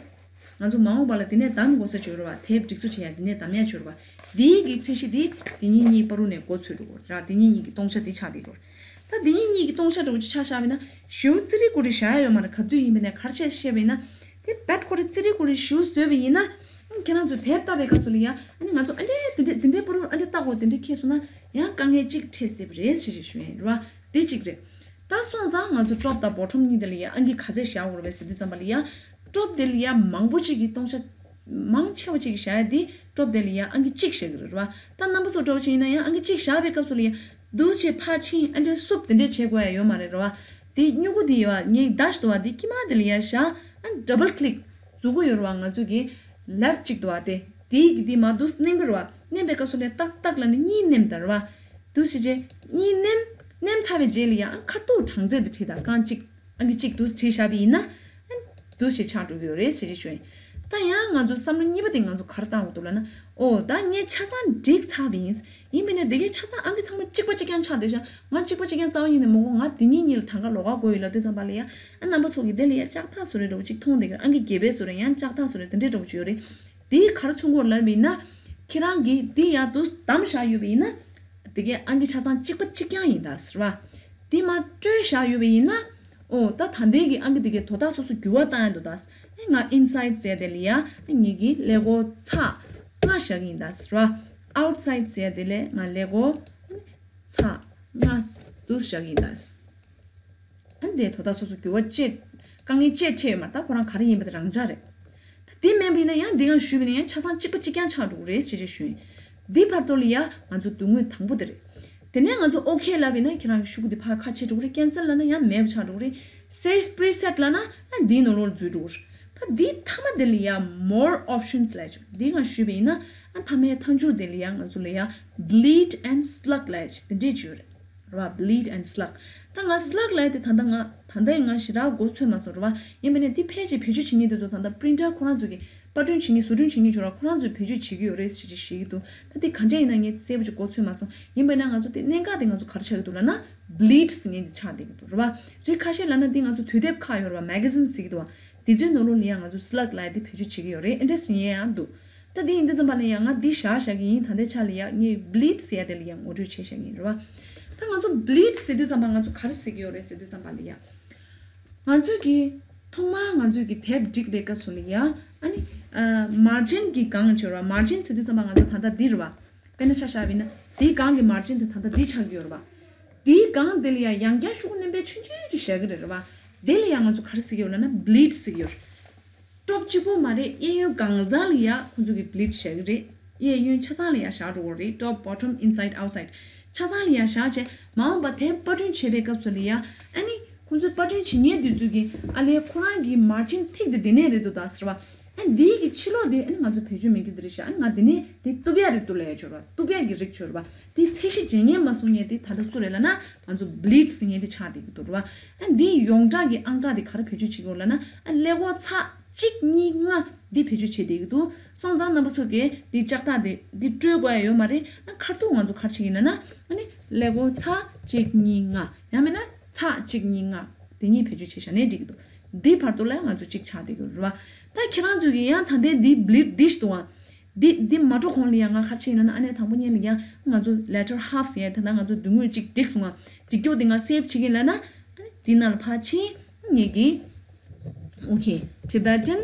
ང་ཚོ་མ་འོངས་པ་ལ་འདི་ནས་གདམ་དགོས་ས་ཅིག་ཡོད་རེད་བ། དེབ་སྒྲིག་བཟོ་བྱེད་ཡ་འདི་ནས་གདམ་ཡ་ཅིག་ཡོད་རེད་བ། འདིའི་གི་ཚད་གཞི་འདི་འདི་གཉིས་གཉིས་བར་དུ་ནས་འགོ་ཚུགས་འགྲོ་གི་རེད། འདི་གཉིས་གཉིས་ཀྱི་སྟོང་ཆ་འདི་ཆགས་བསྡད་ཡོད་རེད། ད་འདི་གཉིས་གཉིས་ཀྱི་སྟོང་ཆ་འདྲ་བོ་ཅིག་ཆ་བཞག་པ་ཡིན་ན་ཞེའུ་ཙི་རི་ཀོ་རི་བཞག་ཡ་ཡོད་མ་རེད། ག་དུས་ཡིན་པ་ནས་ག་རེ་བྱས་བཤད་པ་ཡིན་ན། དེ་བད་ཁོ་རེ་ཙི་རི་ཀོ་རི་ཞེའུ་བཟོས་པ་ཡིན་ན། ཨ་ཁྱེད་རང་ཚོ་དེབ་ལྟ་བའི་སྐབས་སུ་ལ་ཡ་ཨ་ནི་ང་ཚོ་ཨ་འདྲས་དེ་འདྲས་དེ་འདྲས་བར་དུ་ཨ་འདྲས་ལྟ་དགོས་དེ་འདྲས་ཁེལ་སོང་ན་ཡང་དཀའ་ངལ་ཅིག་འཕྲད་སྲིད་པ་རེད་ཞེས་ཞུ་ཡ་ཡིན་རེད་བ། དེ་གཅིག་རེད། ད་སོང་ཙང་ང་ཚོ་top དང་bottom གཉིས་དེ་ལ་ཡ་ཨང་ཀི་ག་ཚད་བཞག་དགོས་རེད་པས་ཟེར་དུས་ཙམ་པ་ལ་ཡ། top དེ་ལ་ཡ་མང་པོ་ཅིག་གི་སྟོང་ཆ། མང་ཆེ་བ་ཅིག་གི་བཞག་ཡ་དེ་top དེ་ལ་ཡ་ཨང་ཀི་གཅིག་བཞག་གི་རེད་བ། ད་རྣམ་པ་ཚོ་འདྲ་བོ་ཅིག་ཡིན་ན་ཡང་ཨང་ཀི་གཅིག་བཞག་པའི་སྐབས་སུ་ལ་ཡ། འདུག་བྱས་ཕར་ཕྱིན་ཨ་འདྲས་སུབ་དེ་འདྲས་བྱེད་དགོས་ཡ་ཡོད་མ་རེད་རེད་བ། དེ་སྨྱུ་གུ་དེ་ཡོད་བ་ངའི་dash འདུག་བ་དེ་དཀྱིལ་མ་དེ་ལ་ཡ་བཞག་ཨ་double click འཛུགས་ཀྱི་ཡོད་རེད་བ། ང་ཚོ་གི་left གཅིག་འདུག་བ་དེ། དེའི་གི་དེ་མར་འདུག་སེ་མནན་གྱི་རེད་བ། མནན་པའི་སྐབས་སུ་ལ་ཡ་ཏག་ཏག་ལབ་ནས་གཉིས་མནན་ད་རེད་བ། འདུག་སེ་བྱས་གཉིས་མནན། མནན་ཚར་བའི་རྗེས་ལ་ཡང་ཁ་ཐུག་གྲངས་ཚད་དེ་བྲིས་དང་རྐང་གཅིག་ཨང་ཀི་གཅིག་འདུག་སེ་བྲིས་བཞག་པ་ཡིན་ན། ཨ་འདུག་སེ་ཆགས་འགྲོ་གི་ཡོད་རེད་ཟེར་གྱི་ཞུ་ཡིན། ད་ཡང་ང་ཚོ་བསམ་བློ་གཉིས་པ་དེ་ང་ཚོ་ག་རེ་བཏང་དགོས་འདུག་ལབ་ན། ཨོ་ད་ངས་ཆ་ཚང་འགྲིག་ཚར་བ་ཡིན། ཡིན་པས་ན་དེ་གའི་ཆ་ཚང་ཨང་ཀི་ཚང་མ་གཅིག་པ་གཅིག་རྐྱང་ཆགས་བསྡད་ཤག་ང་གཅིག་པ་གཅིག་རྐྱང་རྩ་བ་ཉིད་ནས་མ་དགོས། ང་དེ་གཉིས་གཉིས་ལ་གྲངས་ཀ་ལོགས་ཀ་དགོས་ཡོད་ལབ་དུས་ཙམ་པ་ལ་ཡ། ཨ་རྣམ་པ་ཚོ་གིས་དེ་ལ་ཡ་ལྕགས་ཐག་བཟོ་རེ་འདྲ་བོ་གཅིག་མཐོང་བསྡད་ཀྱི་རེད། ཨང་ཀི་བརྒྱད་པའི་བཟོ་རེ་ཡང་ལྕགས་ཐག་བཟོ་རེ་དེ་འདྲའི་འདྲ་བོ་གཅིག་ཡོད་རེད། དེ་ག་རེ་མཚོན་གྱི་ཡོད་ལབ་པ་ཡིན་ན། ཁྱེད་རང་གིས་དེ་ཡ་དུ་བདམས་བཞག་ཡོད་པ་ཡིན་ན། དེ་གའི་ཨང་ཀི་ཆ་ཚང་གཅིག་པ་གཅིག་རྐྱང་ཡིན་ད་ཟེར་བ། དེ་མར་སྤྲོད་བཞག་ཡོད་པ་ཡིན་ན། ཨོ་ད་ད་ལྟའི་གི་ཨང་ཀི་དེ་གའི་དོ་བདག་སོ་སོ་འགྱུར་བ་བཏང་ཡ་འདུག་ད། ཨེ་ང་inside ཟེར་དེ་ལ་ཡ་ངེད་ཀྱི་ཀླད་ཀོར་ཚེག་ལྔ་བཞག་གི་ཡིན་ད་ཟེར་བ། Outside ཟེར་དེ་ལ་ང་ཀླད་ཀོར་ཚེག་ལྔ་དུ་བཞག་གི་ཡིན་ད། ཨ་ནི་དེ་དོ་བདག་སོ་སོ་འགྱུར་བ་བཅས་དཀའ་ངལ་བཅས་འཕྲད་ཡོད་མ་རེད། ད་ཁོ་རང་ག་རེ་ཡིན་པ་དེ་རང་འཇགས་རེད། ད་དེ་མིན་པ་ཡིན་ན་ཡང་འདི་གང་ཞུས་པ་ཡིན་ན་ཡང་ཆ་ཚང་གཅིག་པ་གཅིག་རྐྱང་ཆགས་འགྲོ་གི་རེད་ཞེས་ཞུས་ཡིན། འདི་བར་དོ་ལ་ཡ་ང་ཚོ་མདུན་ངོས་དང་པོ་དེ་རེད། དེ་ནས་ང་ཚོ་OK ལབ་ཡིན་ན་ཁྱེད་རང་གི་ཤོག་གུ་འདི་ཕར་ཁ་ཕྱེ་འགྲོ་གི་རེད། Cancel ལབ་ན་ཡང་མེད་པ་ཆགས་འགྲོ་གི་རེད། Save preset ལབ་ན་ཨ་འདིའི་ནང་ལོགས་ལ་འཛུལ་འགྲོ་གི་རེད། ད་འདི་མཐའ་མ་དེ་ལ་ཡ་More options ལབ་ཡ་ཅིག་འདི་གང་ཞུས་པ་ཡིན་ན་ཨ་མཐའ་མའི་མཐའ་མཇུག་དེ་ལ་ཡ་ང་ཚོ་ལ་ཡ་Bleed and Slug ལབ་ཡ་ཅིག་དེ་འདྲས་ཅིག་ཡོད་རེད། རེད་བ། Bleed and Slug ད་ང་Slug ལབ་ཡ་དེ་ད་ལྟ་ང་ད་ལྟ་ཡང་ང་ཞེ་དྲག་མགོ་ཚོད་མ་སོང་རེད་བ། ཡིན་པ་ནས་འདི་ཕལ་ཆེར་བེད་སྤྱོད་བྱེད་མཁན་དེ་ཚོ་ད་ལྟ་Printer ཁོ་རང་ཚོ་གི་པར་སྐྲུན་བྱེད་མཁན་བཟོ་སྐྲུན་བྱེད་མཁན་ཚོ་ར་ཁོ་རང་ཚོས་བེད་སྤྱོད་བྱེད་ཀྱི་ཡོད་རེད་ཟེར་གྱི་བཤད་ཀྱི་འདུག་ད་འདི་ག་འདྲས་ཡིན་ན་ངས་གསལ་པོ་ཅིག་མགོ་ཚོད་མ་སོང་། ཡིན་པ་ན་ང་ཚོ་དེ་གནད་འགག་དེ་ང་ཚོ་ག་རེ་ཆགས་ཀྱི་འདུག་ལབ་ན་Bleed ཟེར་མཁན་དེ་ཆགས་བསྡད་ཀྱི་འདུག་རེད་བ། རིགས་ཁ་ཤས་ལབ་ན་འདི་ང་ཚོ་དུས་དེབ་ཁག་ཡོད་རེད་བ། Magazine ཟེར་གྱི་འདུག་བ། དེ་ཚོའི་ནང་ལོགས་ལ་ཡང་ང་ཚོ་Slug ལབ་ཡ་དེ་བེད་སྤྱོད་བྱེད་ཀྱི་ཡོད་རེད། ཨེ་འདྲས་ཟེར་ཡས་ཡང་འདུག་ད་འདི་ཡིན་དུས་ཙམ་པ་ལ་ཡང་ང་འདི་བཞག་བཞག་གི་ཡིན། ད་ལྟའི་ཆ་ལ་ཡང་ངས་Bleed ཟེར་ཡ་དེ་ལ་ཡང་ངོ་སྤྲོད་བྱས་བཞག་གི་ཡིན་རེད་བ། ད་ང་ཚོ་Bleed ཟེར་དུས་ཙམ་པ་ང་ཚོ་ག་རེ་ཟེར་གྱི་ཡོད་རེད་ཟེར་དུས་ཙམ་པ་ལ་ཡང་། ང་ཚོས་ཀྱི་ཐོག་མར་ང་ཚོས་ཀྱི་དེབ་སྒྲིག་པའི་སྐབས་སུ་ལ་ཡང་ཨ་ནི། Margin གྱི་སྒང་བྱོས་ར། Margin ཟེར་དུས་ཙམ་པ་ང་ཚོ་ད་ལྟ་འདི་རེད་བ། དཔེར་ན་ཆ་བཞག་པ་ཡིན་ན་འདིའི་སྒང་གི་Margin དེ་ད་ལྟ་འདི་ཆགས་ཀྱི་ཡོད་རེད་བ། འདིའི་སྒང་དེ་ལ་ཡང་ཡང་བསྐྱར་ཤོག་གུ་རྣོན་པོ་ཆུང་ཆུང་ཅིག་བཞག་གི་རེད་རེད་བ། དེ་ལ་ཡང་ང་ཚོ་ག་རེ་ཟེར་གྱི་ཡོད་ལབ་ན་Bleed ཟེར་གྱི་ཡོད་རེད། Top གཅིག་པོ་མ་རེད། གཡས་གཡོན་གང་ཚང་ལ་ཡ་ཁོང་ཚོ་གི་Bleed བཞག་གི་རེད། གཡས་གཡོན་ཆ་ཚང་ལ་ཡ་བཞག་འགྲོ་གི་རེད། Top, bottom, inside, outside ཆ་ཚང་ལ་ཡ་བཞག་བྱས་མ་འོངས་པ་དེབ་པར་སྐྲུན་བྱེད་པའི་སྐབས་སུ་ལ་ཡ་ཨ་ནི་ཁོང་ཚོའི་པར་སྐྲུན་བྱེད་མཁན་དེ་ཚོ་གི་ཨ་ལས་ཁོ་རང་གི་Margin ཐིག་དེ་འདི་ནས་རེད་འདུག་ད་ཟེར་བ། ཨ་འདིའི་གི་ཕྱི་ལོགས་དེ་ཨ་ནི་ང་ཚོ་བེད་སྤྱོད་མེད་རྒྱུ་དེ་རེད་ཤག་ཨ་ནི་ང་འདི་ནས་དེ་གཏུབ་ཡ་རེད་འདུག་ལབ་ཡ་བྱོས་ར། གཏུབ་ཡ་གི་རིགས་བྱོས་ར་བ། དེ་ཚད་གཞི་བརྗེ་མཁན་མ་སོང་མཁན་དེ་ད་ལྟ་སུ་རེད་ལབ་ན་ང་ཚོ་Bleed ཟེར་མཁན་དེ་ཆགས་བསྡད་ཀྱི་འདུག་ར་བ། ཨ་འདིའི་ཡོངས་གྲགས་ཀྱི་ཨང་གྲངས་དེ་ག་རེ་བེད་སྤྱོད་བྱེད་ཀྱི་ཡོད་ལབ་ན་ཨ་ཀླད་ཀོར་ཚེག་གཅིག་གཉིས་ལྔ་འདི་བེད་སྤྱོད་བྱེད་བསྡད་ཀྱི་འདུག་སོང་ཙང་རྣམ་པ་ཚོ་གིས་འདི་ལྕགས་ཐག་དེ་འདི་སྤྲོད་དགོས་ཡ་ཡོད་མ་རེད། ཨ་ཁ་ཐུག་ང་ཚོ་ག་རེ་བྱེད་ཀྱི་ཡིན་ལབ་ན་ཨ་ནི་ཀླད་ཀོར་ཚེག་གཅིག་གཉིས་ལྔ་ཡང་མིན་ན་ཚེག་གཅིག་གཉིས་ལྔ་དེ་གཉིས་བེད་སྤྱོད་བྱས་བཞག་ནའི་འགྲིག་གི་འདུག་འདི་བར་དུ་ལ་ང་ཚོ་གཅིག་ཆགས་བསྡད་ཀྱི་རེད་བ། ད་ཁྱེད་རང་ཚོ་གིས་ཡང་ད་ལྟའི་འདི་Bleed འདི་ཞིག་འདུག་ཨ། འདི་འདི་མ་འགྲོ་གོང་ལ་ཡང་ང་ག་རེ་བྱས་ཡིན་ལབ་ན་ཨ་ནི་དང་པོ་ཉིད་ལ་ཡང་ང་ཚོ་Latter half ཟེར་ཡ་ད་ལྟ་ང་ཚོ་མདུན་ངོས་གཅིག་བསྒྲིགས་སོང་ཨ། བསྒྲིགས་རྒྱུ་དེ་ང་Save བྱེད་ཀྱི་ཡིན་ལབ་ན་ཨ་ནི་འདི་ནང་ལ་ཕར་ཕྱིན་ངེད་ཀྱིས་Okay Tibetan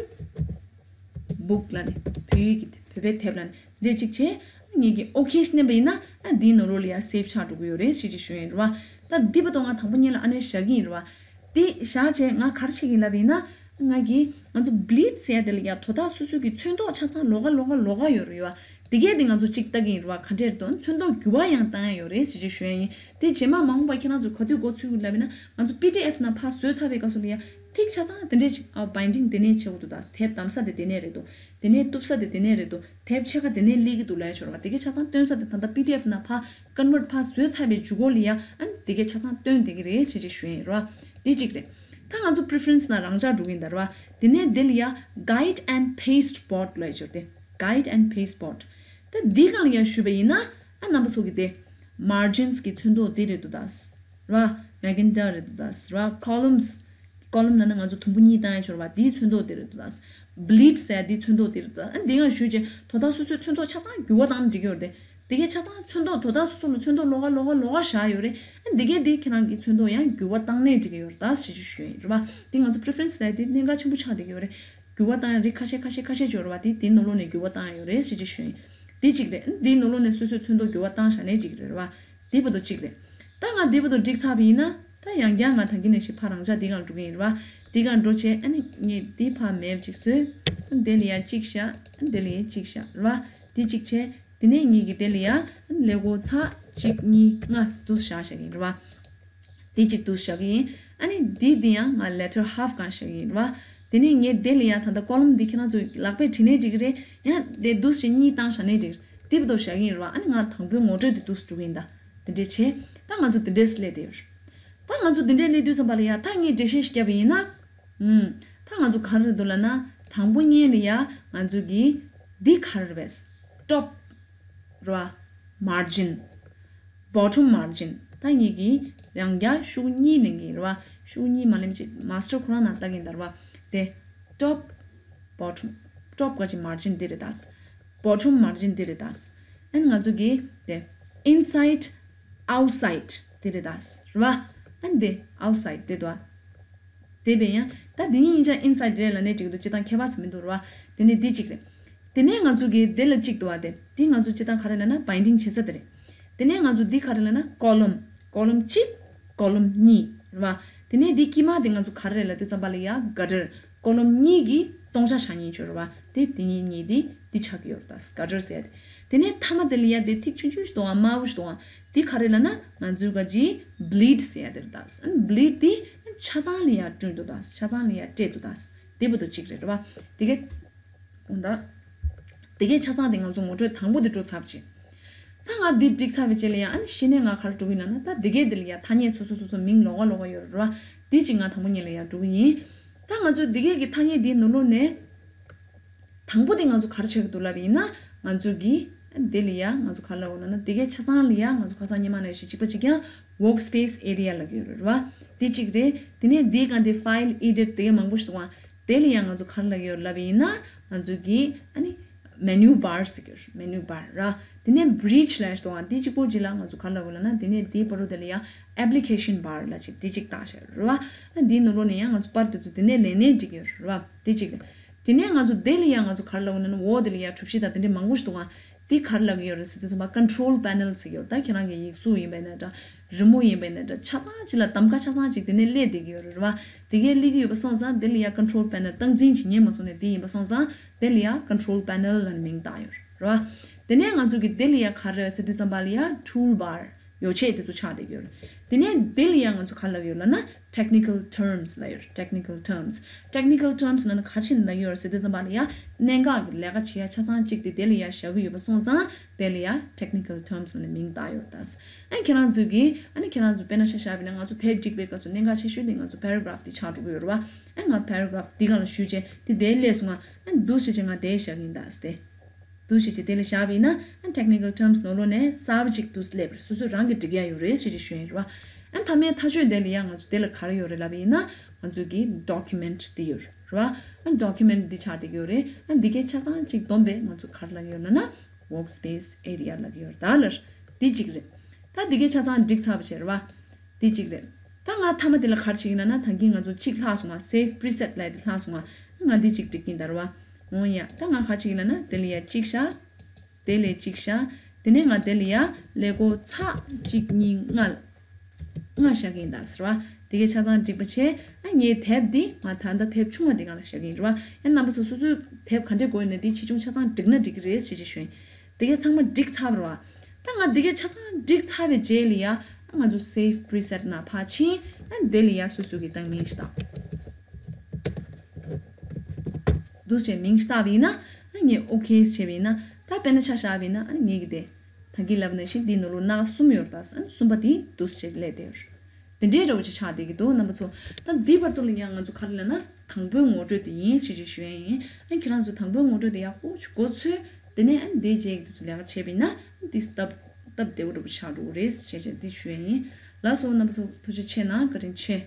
book ལབ་ནས་བོད་ཡིག་གི་བོད་པའི་དེབ་ལབ་ནས་འདི་གཅིག་བྱས། ངེད་ཀྱིས་Okay མནན་པ་ཡིན་ན་ཨ་འདིའི་ནང་ལོགས་ལ་ཡང་Save ཆགས་འགྲོ་གི་ཡོད་རེད་ཞེས་ཅིག་ཞུ་ཡིན་རེད་བ། ད་འདི་བར་དུ་ང་དང་པོ་ཉིད་ལ་ཨ་ནེ་བཞག་གི་ཡིན་རེད་བ། འདི་བཞག་བྱས་ང་ག་རེ་བྱེད་ཀྱི་ཡིན་ལབ་པ་ཡིན་ན། ང་གིས་ང་ཚོ་Bleed ཟེར་ཡ་དེ་ལ་ཡང་དོ་བདག་སོ་སོ་གི་ཚོན་མདོག་ཆ་ཚང་ལོགས་ཀ་ལོགས་ཀ་ལོགས་ཀ་ཡོད་རེད་བ། དེ་གས་དེ་ང་ཚོ་གཅིག་ལྟ་གི་ཡིན་རེད་བ། ག་འདྲས་རེད་དོ་ཚོན་མདོག་འགྱུར་བ་ཡང་བཏང་ཡ་ཡོད་རེད་ཞེས་ཅིག་ཞུ་ཡ་ཡིན། དེ་རྗེས་མ་མ་འོངས་པ་ཁྱེད་རང་ཚོ་ག་དུས་འགོ་ཚུགས་ཀྱི་ལབ་ཡིན་ན་ང་ཚོ་PDF ནང་ཕར་བཟོས་ཚར་བའི་སྐབས་སུ་ལ་ཡང་ཐིག་ཆ་ཚང་དེ་འདྲས་ཅིག་ཨ་Binding དེ་ནས་བྱེད་དགོས་འདུག་ད་དེབ་བདམས་ས་དེ་དེ་ནས་རེད་འདུག་དེ་ནས་གཏུབ་ས་དེ་དེ་ནས་རེད་འདུག་དེབ་ཕྱེད་ཀ་དེ་ནས་སླེབས་ཀྱི་འདུག་ལབ་ཡ་ཆོག་རེད་བ། དེ་གའི་ཆ་ཚང་སྟོན་ས་དེ་ད་ལྟ་PDF ནང་ཕར་Convert ཕར་བཟོས་ཚར་བའི་མཇུག་སྐོར་ལ་ཡ་ཨ་ནི་དེ་གའི་ཆ་ཚང་སྟོན་བསྡད་ཀྱི་རེད་ཞེས་ཅིག་ཞུ་ཡ་ཡིན་རེད་བ། དེ་གཅིག་རེད། ད་ང་ཚོ་Preference ནང་རང་འཇགས་འགྲོ་གི་ཡིན་ད་རེད་བ། དེ་ནས་དེ་ལ་ཡ་Guide and Paste Board ལབ་ཡ་ཆོག་རེད། Guide and Paste Board ད་འདི་སྒང་ལ་ཡ་ཞུས་པ་ཡིན་ན་ཨ་རྣམ་པ་ཚོ་གི་དེ་Margins གི་ཚོན་མདོག་དེ་རེད་འདུག་ད། ར། Magenta རེད་འདུག་ད། ར། Columns Column ལབ་ན་ང་ཚོ་དུམ་བུ་གཉིས་བཏང་ཡ་ཆོག་རེད་བ། དེའི་ཚོན་མདོག་དེ་རེད་འདུག་ད། Bleed ཟེར་ཡ་དེའི་ཚོན་མདོག་དེ་རེད་འདུག་ད། ཨ་འདི་ང་ཞུས་རྗེས་དོ་བདག་སོ་སོའི་ཚོན་མདོག་ཆ་ཚང་འགྱུར་བ་བཏང་ན་འགྲིག་གི་ཡོད་རེད་དེ། དེ་གའི་ཆ་ཚང་ཚོན་མདོག་དོ་བདག་སོ་སོ་ལ་ཚོན་མདོག་ལོགས་ཀ་ལོགས་ཀ་ལོགས་ཀ་བཞག་ཡོད་རེད། ཨ་འདི་གའི་དེ་ཁྱེད་རང་གི་ཚོན་མདོག་ཡང་འགྱུར་བ་བཏང་ནའི་འགྲིག་གི་ཡོད་རེད་ད་ཞེས་ཅིག་ཞུ་ཡ་ཡིན་རེད་བ། དེ་ང་ཚོ་Preference ཟེར་ཡ་དེ་གནད་འགག་ཆེན་པོ་ཆགས་བསྡད་ཀྱི་ཡོད་རེད། འགྱུར་བ་བཏང་ཡ་རིགས་ཁ་ཤས་ཁ་ཤས་ཁ་ཤས་ཅིག་ཡོད་རེད་བ། དེ་དེའི་ནང་ལོགས་ནས་འགྱུར་བ་བཏང་ཡ་ཡོད་རེད་ཞེས་ཅིག་ཞུ་ཡ་ཡིན། དེ་གཅིག་རེད། དེའི་ནང་ལོགས་ནས་སོ་སོའི་ཚོན་མདོག་འགྱུར་བ་བཏང་བཞག་ནའི་འགྲིག་གི་རེད་བ། དེ་བར་དུ་གཅིག་རེད། ད་ང་དེ་བར་དུ་འགྲིག་ཚར་བ་ཡིན་ན་ད་ཡང་བསྐྱར་ང་ད་གིན་ནས་ཞིག་ཕར་རང་འཇགས་དེ་གང་འགྲོ་གི་ཡིན་རེད་བ། དེ་གང་འགྲོ་བྱས་ཨ་ནི་ངས་དེ་ཕར་མེབ་ཅིག་བཟོས། དེ་ལ་ཡ་གཅིག་བཞག་དེ་ལ་ཡ་གཅིག་བཞག་རེད་བ། དེ་གཅིག་བྱས། དེ་ནས་ངེད་ཀྱིས་དེ་ལ་ཡ་ཀླད་ཀོར་ཚེག་གཅིག་གཉིས་ལྔ་དུ་བཞག་བཞག་གི་ཡིན་རེད་བ། དེ་གཅིག་དུ་བཞག་གི་ཡིན། ཨ་ནི་འདི་འདི་ཡང་ང་Latter half གང་བཞག་གི་ཡིན་རེད་བ། དེ་ནས་ངས་དེ་ལ་ཡ་ད་ལྟ་Column འདི་ཁྱེད་རང་ཚོ་ལག་པས་བྲིས་ནའི་འགྲིག་གི་རེད། ཡང་དེ་དུ་ཞིག་གཉིས་བཏང་བཞག་ནའི་འགྲིག་གི་རེད། དེ་བར་དུ་བཞག་གི་ཡིན་རེད་བ། ཨ་ནི་ང་དང་པོའི་ངོ་སྤྲོད་དེ་དུ་འགྲོ་གི་ཡིན་ད། དེ་འདྲས་བྱས། ད་ང་ཚོ་དེ་འདྲས་སླེབས་བསྡད་ཡོད་རེད། ད་ང་ཚོ་དེ་འདྲས་སླེབས་དུས་ཙམ་པ་ལ་ཡ་ད་ངས་འགྲེལ་བཤད་ཞིག་བརྒྱབ་པ་ཡིན་ན། ཨུམ། ད་ང་ཚོ་ག་རེ་རེད་འདུག་ལབ་ན། ད་ དང་པོ་ཉིད་ལ་ཡ་ང་ཚོ་གི་འདི་ག་རེ་རེད་པས། top རེད་བ། margin, bottom margin. ད་ངེད་ཀྱི་རང་རྒྱ་ཤུགས་གཉིས་ལེན་གྱི་རེད་བ། ཤུགས་གཉིས་མ་ལེན་ཅིག་མ་སི་ཊར་ཁོ་རང་ནང་ལྟ་གིན་ད་རེད་བ། དེ་top, bottom, top ག་ཅིག་margin འདི་རེད་ད། bottom margin འདི་རེད་ད། ཨན་ང་ཚོ་གི་དེ་inside, outside འདི་རེད་ད། རེད་བ། ཨན་དེ་outside འདི་དོ། དེ་བས་ཡང་ད་འདི་གཉིས་གཉིས་ཆ་inside རེད་ལབ་ནས་འགྲིག་འདུག་སྤྱིར་བཏང་ཁྱད་པར་མི་འདུག་རེད་བ། དེ་ནས་འདི་གཅིག་རེད། དེ་ནས་ང་ཚོ་གི་དེ་ལ་གཅིག་འདུག་བ། དེ་འདི་ང་ཚོ་སྤྱིར་བཏང་ག་རེ་ལབ་ན་binding བྱེད་ས་དེ་རེད། དེ་ནས་ང་ཚོ་འདི་ག་རེ་ལབ་ན་column, column གཅིག column གཉིས་རེད་བ། དེ་ནས་འདི་དཀྱིལ་མ་དེ་ང་ཚོ་ག་རེ་ལབ་དུས་ཙམ་པ་ལ་ཡ་gutter, column གཉིས་ཀྱི་སྟོང་ཆ་བཞག་མཁན་ཅིག་ཡོད་རེད་བ། དེ་དེ་གཉིས་གཉིས་དེ་འདི་ཆགས་ཀྱི་ཡོད་རེད་ད། gutter ཟེར་ཡ་དེ། དེ་ནས་མཐའ་མ་དེ་ལ་ཡ་དེ་ཐིག་ཆུང་ཆུང་ཞིག་འདུག་བ། དམར་པོ་ཞིག་འདུག་བ། འདི་ག་རེ་ལབ་ན་ང་ཚོའི་ག་ཅིག་bleed ཟེར་ཡ་དེ་རེད་ད། ཨན་bleed དེ་ཆ་ཚང་ལ་ཡ་བསྐྲུན་འདུག་ད། ཆ་ཚང་ལ་ཡ་སྤྲད་འདུག་ད། དེ་བུ་དུ་གཅིག་རེད་རེད་བ། དེ་ག་འོ་ད། དེ་གའི་ཆ་ཚང་དེ་ང་ཚོ་ངོ་སྤྲོད་དང་པོ་དེ་འགྲོ་ཚར་བྱས། ད་ང་འདི་འགྲིག་ཚར་བའི་རྗེས་ལ་ཡང་ཨ་ནི་གཞི་ནས་ང་ག་རེ་འགྲོ་གི་ཡིན་ལབ་ན། ད་དེ་གའི་དེ་ལ་ཡང་ཐ་སྙད་སོ་སོ་སོ་སོ་མིང་ལོགས་ཀ་ལོགས་ཀ་ཡོད་རེད་བ། དེ་གཅིག་ང་དང་པོ་ཉིད་ལ་ཡང་འགྲོ་གི་ཡིན། ད་ང་ཚོ་དེ་གའི་གི་ཐ་སྙད་འདི་ནང་ལོགས་ནས་དང་པོ་དེ་ང་ཚོ་ག་རེ་བྱེད་ཀྱི་འདུག་ལབ་ཡིན་ན། ང་ཚོ་གི་དེ་ལ་ཡང་ང་ཚོ་ག་རེ་ལབ་ཡོད་ལབ་ན། དེ་གའི་ཆ་ཚང་ལ་ཡང་ང་ཚོ་ཁ་སང་ཉི་མ་ནས་བཤད་གཅིག་པ་གཅིག་རྐྱང་workspace area ལབ་ཀྱི་ཡོད་རེད་བ། དེ་གཅིག་རེད། དེ་ནས་དེའི་སྒང་དེ་file edit དེ་གའི་མང་པོ་ཞིག་འདུག་བ། དེ་ལ་ཡང་ང་ཚོ་ག་རེ་ལབ་ཀྱི་ཡོད་ལབ་ཡིན་ན། ང་ཚོ་གི་ཨ་ནི་menu bar ཟེར་གྱི་ཡོད། menu bar ར། དེ་ནས་bridge ལབ་ཡ་ཞིག་འདུག་བ། དེ་གཅིག་པོ་གཅིག་ལ་ང་ཚོ་ག་རེ་ལབ་ཀྱི་ཡོད་ལབ་ན། དེ་ནས་དེའི་བར་དུ་དེ་ལ་ཡང་application bar ལབ་ཅིག་དེ་གཅིག་བཏགས་བཞག་ཡོད་རེད་བ། ཨ་འདིའི་ནང་ལོགས་ནས་ཡང་ང་ཚོ་པར་དེ་ཚོ་དེ་ནས་ལེན་ནས་འགྲིག་གི་ཡོད་རེད་བ། དེ་གཅིག་རེད། དེ་ནས་ང་ཚོ་དེ་ལ་ཡང་ང་ཚོ་ག་རེ་ལབ་ཀྱི་ཡོད་ལབ་ན། འོ་དེ་ལ་ཡང་གྲུ་བཞི་དང་དེ་འདྲའི་མང་པོ་ཞིག་འདུག་བ། དེ་ག་རེ་ལབ་ཀྱི་ཡོད་རེད་ཟེར་དུས་ཙམ་པ་control panel ཟེར་གྱི་ཡོད་རེད། ད་ཁྱེད་རང་གི་ཡིག་གཟུགས་ཡིན་པ་ཡིན་ན་འདྲ། རི་མོ་ཡིན་པ་ཡིན་ན་འདྲ། ཆ་ཚང་གཅིག་ལ་གདམ་ག་ཆ་ཚང་གཅིག་དེ་ནས་སླེབས་བསྡད་ཀྱི་ཡོད་རེད་བ། དེ་གའི་སླེབས་ཀྱི་ཡོད་པ་སོང་ཙང་དེ་ལ་ཡ་control panel སྟངས་འཛིན་བྱེད་མཁན་མ་སོང་ནས་དེ་ཡིན་པ་སོང་ཙང་དེ་ལ་ཡ་control panel ལབ་མིང་བཏགས་ཡོད་རེད་བ། དེ་ནས་ང་ཚོ་གི་དེ་ལ་ཡ་ག་རེ་ཟེར་དུས་ཙམ་པ་ལ་ཡ་tool bar ཡོ་ཆས་དེ་ཚོ་ཆགས་བསྡད་ཀྱི་ཡོད་རེད། དེ་ནས་དེ་ལ་ཡ་ང་ཚོ་ག་རེ་ལབ་ཀྱི་ཡོད་ལབ་ན། technical terms ལབ་ཡོད་རེད། technical terms, technical terms ལབ་ན་ག་རེ་བྱས་ནས་ལབ་ཀྱི་ཡོད་རེད་ཟེར་དུས་ཙམ་པ་ལ་ཡ་གནད་འགག་གི་ལས་ཀ་བྱེད་ཡ་ཆ་ཚང་གཅིག་དེ་དེ་ལ་ཡ་བཞག་གི་ཡོད་པ་སོང་ཙང་དེ་ལ་ཡ་technical terms ལབ་ནས་མིང་བཏགས་ཡོད་རེད་ད། ཨ་ཁྱེད་རང་ཚོས་ཀྱིས་ཨ་ནི་ཁྱེད་རང་ཚོ་དཔེར་ན་ཆ་བཞག་པ་ཡིན་ན། ང་ཚོ་དེབ་བསྒྲིགས་པའི་སྐབས་སུ་གནད་འགག་ཆེ་ཤོས་དེ་ང་ཚོ་paragraph དེ་ཆགས་འགྲོ་གི་ཡོད་རེད་བ། ཨ་ང་paragraph འདི་སྒང་ལ་བཞུགས་བྱས་དེ་དེ་སླེབས་སོང་ང་། ཨ་འདུག་བྱས་བྱས་ང་དེ་བཞག་གི་ཡིན་ད་ཟེར་ཏེ། འདུག་བྱས་བྱས་དེ་ལ་བཞག་པ་ཡིན་ན། ཨ་technical terms ནང་ལོགས་ནས་གསར་པ་ཅིག་འདུག་སླེབས་རེད། སོ་སོ་རང་གིས་འབྲི་གི་ཡ་ཡོད་རེད་ཟེར་བྱས་ཞུ་ཡ་ཡིན་རེད་བ། ཨ་མཐའ་མའི་མཐའ་མཆོད་དེ་ལ་ཡ་ང་ཚོ་དེ་ལ་ག་རེ་ཡོད་རེད་ལབ་པ་ཡིན་ན། ང་ཚོ་གི་document འདི་ཡོད་རེད་བ། ཨ་document འདི་ཆགས་བསྡད་ཀྱི་ཡོད་རེད། ཨ་འདི་གའི་ཆ་ཚང་གཅིག་བསྡོམས་པས་ང་ཚོ་ག་རེ་ལབ་ཀྱི་ཡོད་ལབ་ན། workspace area ལབ་ཀྱི་ཡོད་རེད་ད་ལར། འདི་གཅིག་རེད། ད་འདི་གའི་ཆ་ཚང་འགྲིག་ཚར་བ་བྱས་རེད་བ། འདི་གཅིག་རེད། ད་ང་མཐའ་མ་དེ་ལ་ག་རེ་བྱེད་ཀྱི་ཡིན་ལབ་ན། ད་གིན་ང་ཚོ་གཅིག་ལྷག་སོང་ང་། save preset ལབ་ཡ་དེ་ལྷག་སོང་ང་། ང་འདི་གཅིག་འགྲིག་གི་ཡིན་ད་རེད་བ། འོ་ཡ། ད་ང་ག་རེ་བྱེད་ཀྱི་ཡིན་ལབ་ན། དེ་ལ་ཡ་གཅིག་བཞག་དེ་ལ་གཅིག་བཞག་དེ་ནས་ང་དེ་ལ་ཡ་ཀླད་ཀོར་ཚེག་གཅིག་གཉིས་ལྔ་ལྔ་བཞག་གི་ཡིན་ད་ཟེར་བ། དེ་གའི་ཆ་ཚང་འགྲིག་པ་བྱས། ཨ་ངའི་དེབ་འདི་ང་ད་ལྟ་དེབ་ཆུང་བ་འདི་སྒང་ལ་བཞག་གི་ཡིན་རེད་བ། ཡང་རྣམ་པ་ཚོ་སོ་སོའི་དེབ་ག་འདྲས་དགོས་ཡོད་ན་དེ་ཆེ་ཆུང་ཆ་ཚང་འགྲིག་ན་འགྲིག་གི་རེད་ཟེར་བྱས་ཞུ་ཡིན། དེ་གའི་ཚང་མ་འགྲིག་ཚར་བ་རེད་བ། ད་ང་དེ་གའི་ཆ་ཚང་འགྲིག་ཚར་བའི་རྗེས་ལ་ཡ། ཨ་ང་ཚོ་save preset ནང་ཕར་ཕྱིན། ཨ་དེ་ལ་ཡ་སོ་སོ་གི་ད་མིང་ཞིག་བཏགས། འདུག་བྱས་མིང་ཞིག་བཏགས་པ་ཡིན་ན། ཨ་ངས་okay བྱས་པ་ཡིན་ན། ད་དཔེར་ན་ཆ་བཞག་པ་ཡིན་ན། ཨ་ངས་ཀྱི་དེ་ད་གིན་ལབ་ནང་བཞིན་འདི་ནང་ལོགས་སྣ་ཁ་གསུམ་ཡོད་རེད་ད། ཨ་གསུམ་པ་དེ་འདུག་བྱས་སླེབས་བསྡད་ཡོད་རེད། དེ་འདྲའི་འདྲ་བོ་ཅིག་ཆགས་བསྡད་ཀྱི་འདུག་རྣམ་པ་ཚོ། ད་འདི་བར་དུ་ལ་ཡང་ང་ཚོ་ག་རེ་ལབ་ན། དང་པོའི་ངོ་སྤྲོད་དེ་ཡིན་ཞེས་ཅིག་ཞུ་ཡ་ཡིན། ཨ་ཁྱེད་རང་ཚོ་དང་པོའི་ངོ་སྤྲོད་དེ་ཡག་པོ་ཅིག་གོ་ཚོད། དེ་ནས་ཨ་འདིའི་རྗེས་ཀྱི་དུས་ཚོད་ལས་ཀ་བྱས་པ་ཡིན་ན། ཨ་འདི་སྟབས་སྟབས་བདེ་བོ་འདྲ་བོ་ཆགས་འགྲོ་གི་རེད་ཞེས་བྱས་འདི་ཞུ་ཡ་ཡིན། ལགས་སོ། རྣམ་པ་ཚོ་ཐུགས་རྗེ་ཆེ་གནང་། བཀའ་དྲིན་ཆེ།